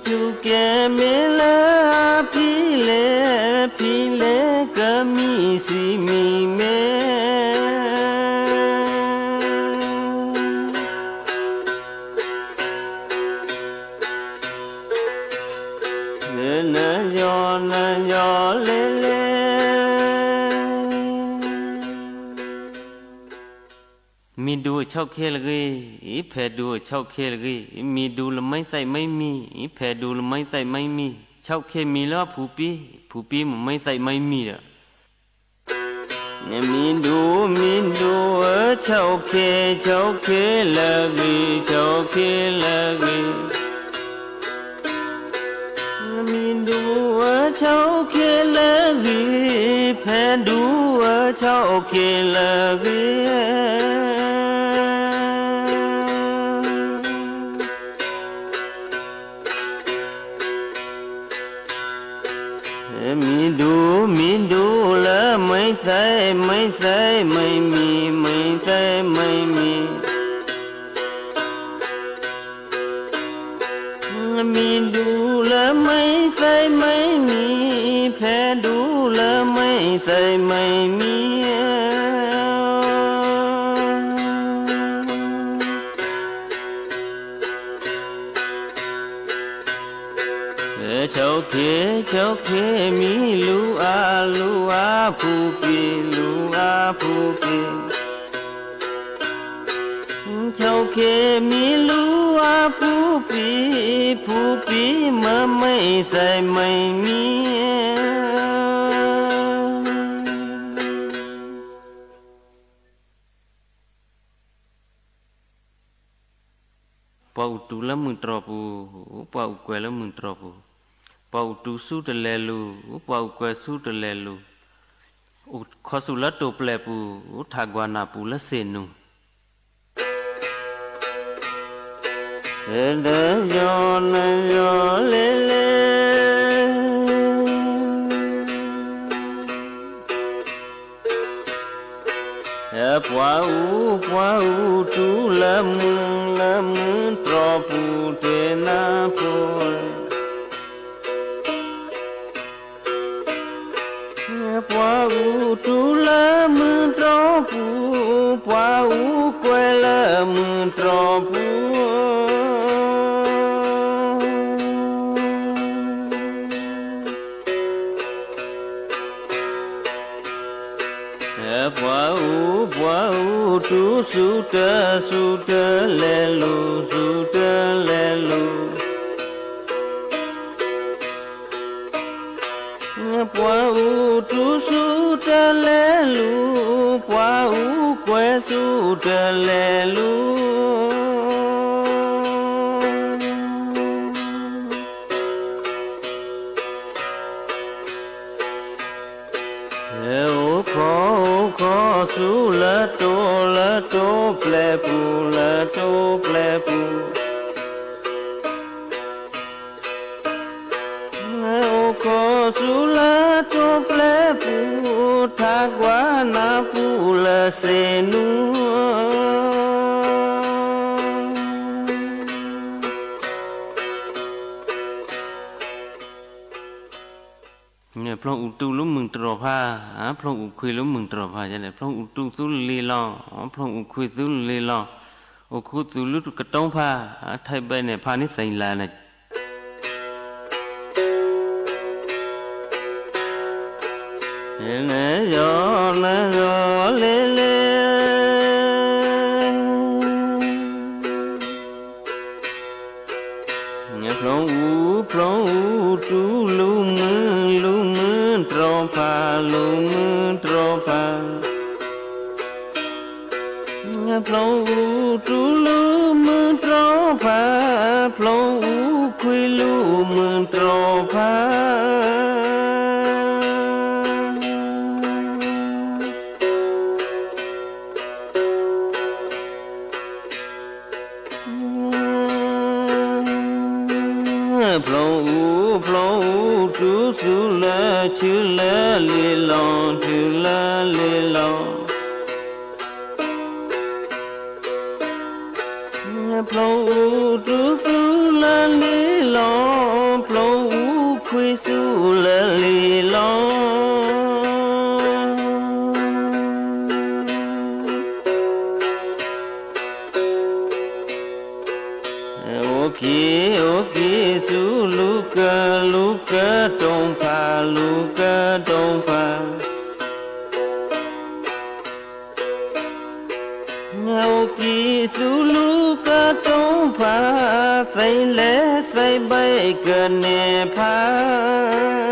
ဆူၣ်ကဲမ့ၢ်လၢအဖံးလ့ၤ ဖံးလ့ၤကမံၤသံမံၤမ့ၢ် နယီၤနယီၤလဲၤလဲၤ မံၤဒူအဆီၣ်ခ့လၢအဂ့ၤ, ဖဲဒူအဆီၣ်ခ့လၢအဂ့ၤ, မံၤဒူလၢမံသဲးမံမံၤ, ဖဲဒူလၢမံသဲးမံမံၤ, ဆီၣ်ခ့မံလၢအဖူပံ, ဖူပံမံသဲးမံမံၤဒီး မံၤဒူ မံၤဒူဧၢ ဆီၣ်ခ့ ဆီၣ်ခ့လၢအဂ့ၤ, ဆီၣ်ခ့လၢအဂ့ၤ မံၤဒူဧၢ ဆီၣ်ခ့လၢအဂ့ၤ, ဖဲဒူဧၢ ဆီၣ်ခ့လၢအဂ့ၤ မံၤဒူ မံၤဒူလၢမံသဲးမံမံၤ, မံသဲးမံမံၤ မံၤဒူလၢမံသဲးမံမံၤ, ဖဲဒူလၢမံသဲးမံမံၤ ဆီၣ်ခ့ ဆီၣ်ခ့မံလူၤအါ လူၤအါဖူပံ, လူၤအါဖူပံ, ဆီၣ်ခ့မံလူၤအါဖူပံ, ဖူပံမံမံသဲးမံမံၤ ပှၤအိၣ်တူၢ်လၢမုၢ်တြီၢ်ပူၤ, ပှၤအိၣ်ကွဲးလၢမုၢ်တြီၢ်ပူၤ, ပှၤအိၣ်တူၢ်ဆူတလဲၤလူၤ, ပှၤအိၣ်ကွဲးဆူတလဲၤလူၤ, အိၣ်ခီဆူၣ်လၢတိာ်ပျဲၢ်ပူၤ, ထးကွၢ်နၢ်ပူၤလၢသ့ၣ်နူၤ နယီၤ နယီၤလဲၤလဲၤ ပှၤအူ ပှၤအူတူၢ်လၢမုၢ် လၢမုၢ်တြီၢ်ပူၤတ့ၢ်နၤဖိ ပှၤအူတူၢ်လၢမုၢ်တြီၢ်ပူၤ, ပှၤအူကွဲးလၢမုၢ်တြီၢ်ပူၤ ပှၤအူ ပှၤအူတူၢ်ဆူတၢ် ဆူတၢ်လဲၤလူၤ ဆူတၢ်လဲၤလူၤ ပှၤအူတူၢ်ဆူတၢ်လဲၤလူၤ ပှၤအူကွဲးဆူတၢ်လဲၤလူၤ အိၣ်ခီ အိၣ်ခီဆူလၢတိာ် လၢတိာ်ပျဲၢ်ပူၤ လၢတိာ်ပျဲၢ်ပူၤ အိၣ်ခီဆူလၢတိာ်ပျဲၢ်ပူၤ ထးကွၢ်နၢ်ပူၤလၢသ့ၣ်နူၤ ဖျိအူတူၢ်လၢမုၢ်တြီၢ်ဖါ, ဖျိအူခွံလၢမုၢ်တြီၢ်ဖါ, ဖျိအူတူၢ်သူလ့ၤလီၤ, ဖျိအူခွံသူလ့ၤလီၤ, အိၣ်ခူသူလၢကတိၤဖါ, ထဲးဘဲန့ၣ်ဖါန့ၣ်သ့ၣ်လၢန့ၣ် နယီၤ နယီၤလဲၤလဲၤ ဖျိအူ ဖျိအူတူၢ်လၢမုၢ် လၢမုၢ်တြီၢ်ဖါ လၢမုၢ်တြီၢ်ဖါ ဖျိအူတူၢ်လၢမုၢ်တြီၢ်ဖါ ဖျိအူခွံလၢမုၢ်တြီၢ်ဖါ ဖျိအူ ဖျိအူတူၢ်ဆူလၢ ဆူလၢလ့ၤလီၤ ဆူလၢလ့ၤလီၤ ဖျိအူတူၢ်ဆူလၢလ့ၤလီၤ ဖျိအူခွံဆူလၢလ့ၤလီၤ အိၣ်က့ၤ အိၣ်က့ၤဆူလူၤကၢ လူၤကတိၤဖး, လူၤကတိၤဖး, အိၣ်ကံၢ်သူလူၤကတိၤဖး, သ့လဲၣ်သ့ဘၣ်ကန့ၢ်ဖး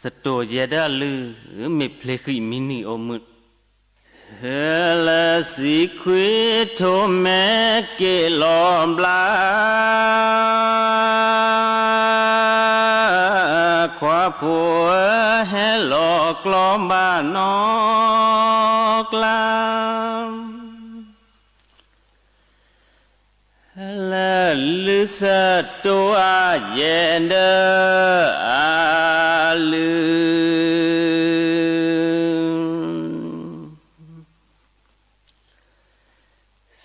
စတိၤယဲဒၣ်လုၢ်, မ့ၢ်ဖျ့ဃံးမံနံၣ်အိၣ်မုာ်, လၢစံးခွံထိးမဲက့ၤလီၤဘျါ, ခွါဖိဧၢ ဟဲလီၤကျီဘၣ်နီၢ်ကျါ လၢလုၢ်စတိၤအါယဲဒၣ်အလုၢ်,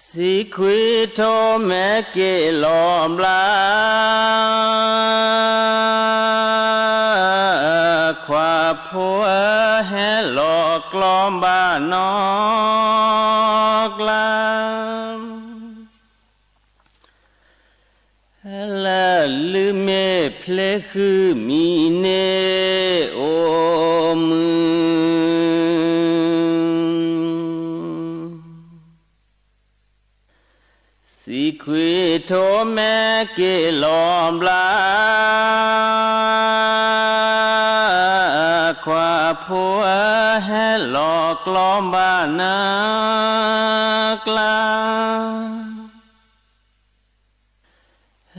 စံးခွံထိးမဲက့ၤလီၤဘျါ, ခွါဖိဧၢ ဟဲလီၤကျီဘၣ်နီၢ်ကျါ လၢလုၢ်မ့ၢ်ဖျ့ဃံးမံနံၣ်အိၣ်မုာ်, စံးခွံထိးမဲက့ၤလီၤဘျါ, ခွါဖိဧၢ ဟဲလီၤကျီဘၣ်နီၢ်ကျါ လၢ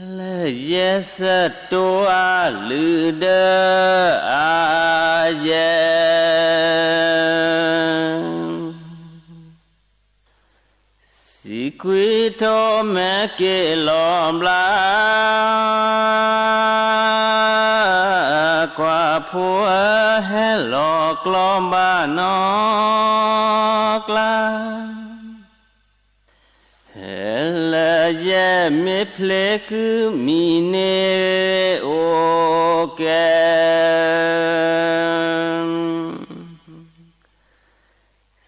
ယဲစတိၤအလုၢ်ဒၣ်အါယဲ, စံးခွံထိးမဲက့ၤလီၤဘျါ, ခွါဖိဧၢ ဟဲလီၤကျီဘၣ်နီၢ်ကျါ လၢယဲမ့ၢ်ဖျ့ဃံးမံနံၣ်အိၣ်ကဲ,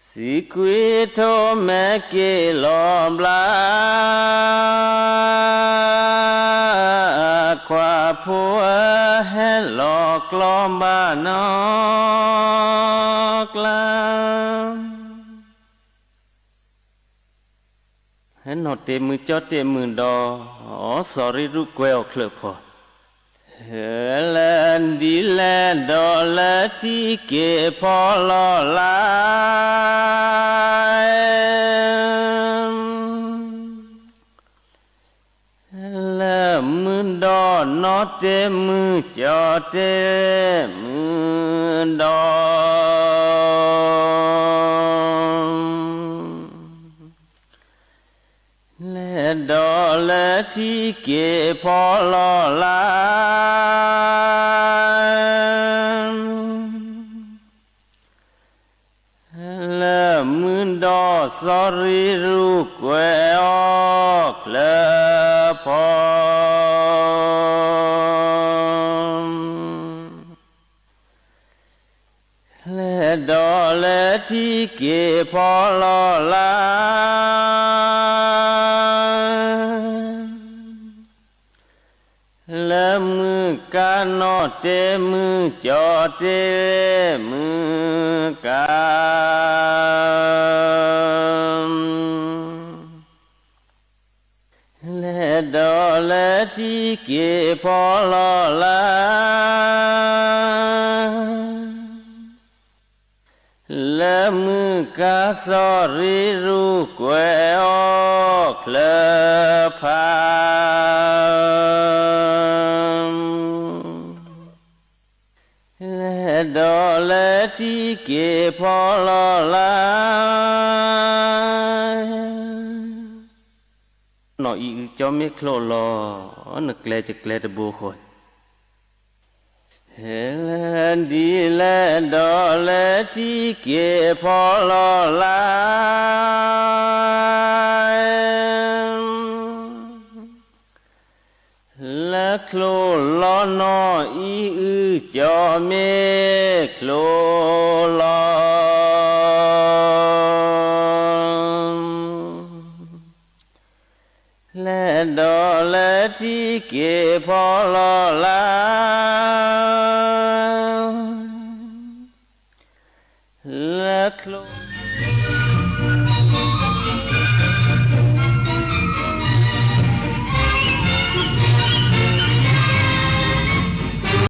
စံးခွံထိးမဲက့ၤလီၤဘျါ, ခွါဖိဧၢ ဟဲလီၤကျီဘၣ်နီၢ်ကျါ ဟဲနီၣ်တ့ၢ်မုၢ်ကၠီတ့ၢ်မုၢ်ဒီး, စီၤရံရူၢ်ကွဲအီၤချၢးဖီ, လၢဒ်လဲၣ်ဒီးလၢထံက့ၤဖီလီၤလၢ် လၢမုၢ်ဒီးနီၣ်တ့ၢ်မုၢ်ကၠီတ့ၢ်မုၢ်ဒီး, လဲၤဒီးလၢထံက့ၤဖီလီၤလၢ် လၢမုၢ်ဒီးစီၤရံရူၢ်ကွဲအီၤချၢးဖီ, လဲၤဒီးလၢထံက့ၤဖီလီၤလၢ် လၢမုၢ်ကါနီၣ်တ့ၢ်မုၢ်ကၠီတ့ၢ်မုၢ်ကါ, လဲၤဒီးလၢထံက့ၤဖီလီၤလၢ် လၢမုၢ်ကါစီၤရံရူၢ်ကွဲအီၤချၢးဖး, လဲၤဒီးလၢထံက့ၤဖီလီၤလၢ် နီၢ်အံၤအုၣ်ကၠီမ့ၢ်ချိၣ်လီၤ, နကျဲကကျဲတဘိဃီ, ဒ်လဲၣ်ဒီးလၢထံက့ၤဖီလီၤလၢ် လၢချိၣ်လီၤနီၢ်အံၤအုၣ်ကၠီမ့ၢ်ချိၣ်လီၤ တံၤက့ၤဖီလီၤလၢ လၢချိ